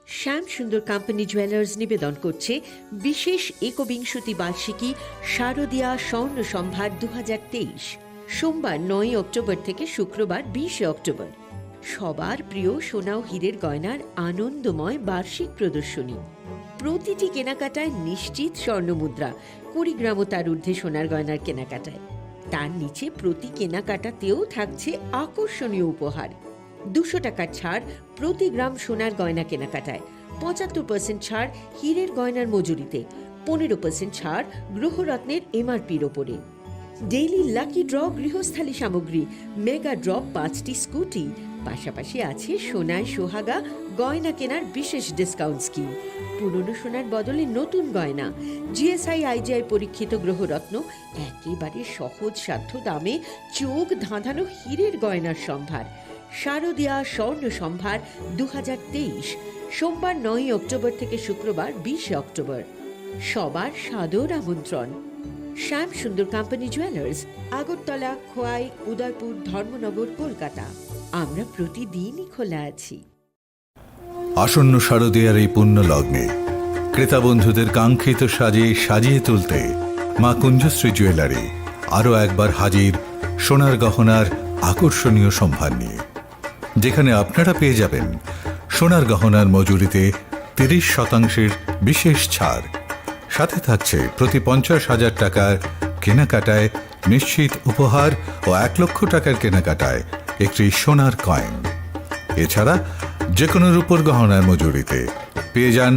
শ্যাম সুন্দর কোম্পানি জুয়েলার্স নিবেদন করছে বিশেষ একবিংশতি বার্ষিকী শারদীয়া স্বর্ণ সম্ভার দু হাজার তেইশ। সোমবার নয়ই অক্টোবর থেকে শুক্রবার বিশে অক্টোবর। সবার প্রিয় সোনা ও হীরের গয়নার আনন্দময় বার্ষিক প্রদর্শনী। প্রতিটি কেনাকাটায় নিশ্চিত স্বর্ণমুদ্রা, কুড়ি গ্রাম ও তার ঊর্ধ্বে সোনার গয়নার কেনাকাটায়। তার নিচে প্রতি কেনাকাটাতেও থাকছে আকর্ষণীয় উপহার। দুশো টাকার ছাড় প্রতি গ্রাম সোনার গয়না কেনাকাটায়, পঁচাত্তর পার্সেন্ট ছাড় হীরের গয়নার মজুরিতে, পনেরো পার্সেন্ট ছাড় গ্রহরত্নের এমআরপির ওপরে। ডেইলি লাকি ড্র গৃহস্থালী সামগ্রী, মেগা ড্র পাঁচটি স্কুটি, পাশাপাশি আছে সোনায় সোহাগা গয়না কেনার বিশেষ ডিসকাউন্ট স্কিম। পুরনো সোনার বদলে নতুন গয়না, জিএসআই আইজিআই পরীক্ষিত গ্রহরত্ন, একেবারে সহজসাধ্য দামে চোখ ধাঁধানো হীরের গয়নার সম্ভার। শারদীয়া স্বর্ণ সম্ভার দু হাজার তেইশ, সোমবার নয়ই অক্টোবর থেকে শুক্রবার বিশে অক্টোবর। সবার সাদর আমন্ত্রণ। শ্যাম সুন্দর কোম্পানি জুয়েলার্স, আগরতলা, খোয়াই, উদয়পুর, ধর্মনগর, কলকাতা। আমরা প্রতিদিনই খোলা আছি। আসন্ন শারদীয়ার এই পুণ্য লগ্নে ক্রেতা বন্ধুদের কাঙ্ক্ষিত সাজে সাজিয়ে তুলতে মা কুঞ্জশ্রী জুয়েলারি আরও একবার হাজির সোনার গহনার আকর্ষণীয় সম্ভার নিয়ে, যেখানে আপনারা পেয়ে যাবেন সোনার গহনার মজুরিতে তিরিশ শতাংশের বিশেষ ছাড়, সাথে থাকছে প্রতি পঞ্চাশ হাজার টাকার কেনাকাটায় নিশ্চিত উপহার ও এক লক্ষ টাকার কেনাকাটায় একটি সোনার কয়েন। এছাড়া যে কোনো রূপোর গহনার মজুরিতে পেয়ে যান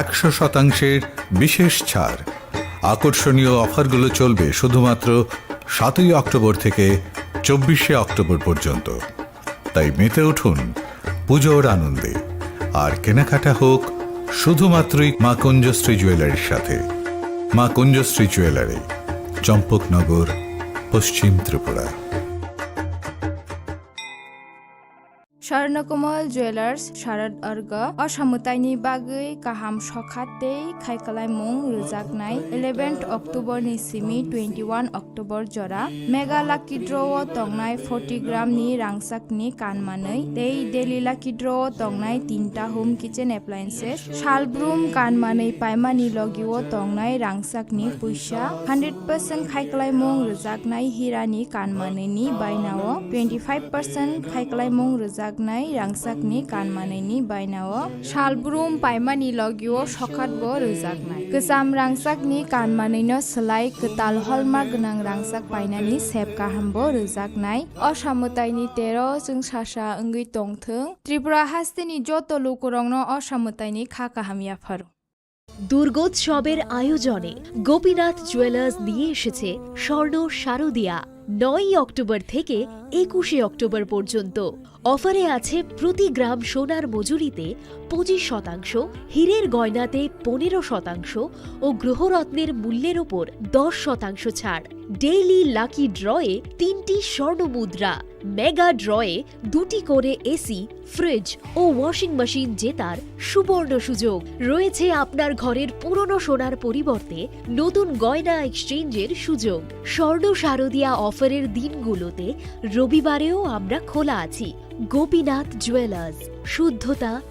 একশো শতাংশের বিশেষ ছাড়। আকর্ষণীয় অফারগুলো চলবে শুধুমাত্র সাতই অক্টোবর থেকে চব্বিশে অক্টোবর পর্যন্ত। তাই মেতে উঠুন পুজোর আনন্দে, আর কেনাকাটা হোক শুধুমাত্রই মা কুঞ্জশ্রী জুয়েলারির সাথে। মা কুঞ্জশ্রী জুয়েলারি, চম্পকনগর, পশ্চিম ত্রিপুরা। স্বর্ণকমল জুয়েলার্স শারদ অর্ঘ অসমতায়নি বাগৈ kaham sokha tei khaikwlaimung rwjaknai eleventh October ni simi twenty one October jora Mega Lucky Draw o tongnai forty gram ni rangchak ni kanmanwi tei Daily Lucky Draw o tongnai tinta home kitchen appliances, salbrum kanmanwi paimani logi o tongnai rangchak ni puisa, hundred percent khaikwlaimung rwjaknai hira ni kanmanwi ni baina o, twenty five percent khaikwlaimung rwjaknai rangchak ni kanmanwi ni baina o, salbrum paimani logi o sokhat bo rwjaknai. Kwcham rangchak ni kanmanwi no swlai kwtal holma gwnang rangchak painani sep kaham bo rwjaknai. O samwtai ni tero chwng sasa wngwi tongthwng. Tripura hasteni joto lukurokno o samwtaini kha kaham yapharo. দুর্গোৎসবের আয়োজনে গোপীনাথ জুয়েলার্স নিয়ে এসেছে স্বর্ণ শারদিয়া। নয়ই অক্টোবর থেকে একুশে অক্টোবর পর্যন্ত অফারে আছে প্রতি গ্রাম সোনার মজুরিতে পঁচিশ শতাংশ, হীরের গয়নাতে পনেরো শতাংশ ও গ্রহরত্নের মূল্যের ওপর দশ শতাংশ ছাড়। ডেইলি লাকি ড্রয়ে তিনটি স্বর্ণ মুদ্রা, মেগা ড্রয়ে দুটি করে এসি, ফ্রিজ ও ওয়াশিং মেশিন জেতার সুবর্ণ সুযোগ। রয়েছে আপনার ঘরের পুরনো সোনার পরিবর্তে নতুন গয়না এক্সচেঞ্জের সুযোগ। স্বর্ণ শারদিয়া অফারের দিনগুলোতে রবিবারেও আমরা খোলা আছি। গোপীনাথ জুয়েলার্স, শুদ্ধতা,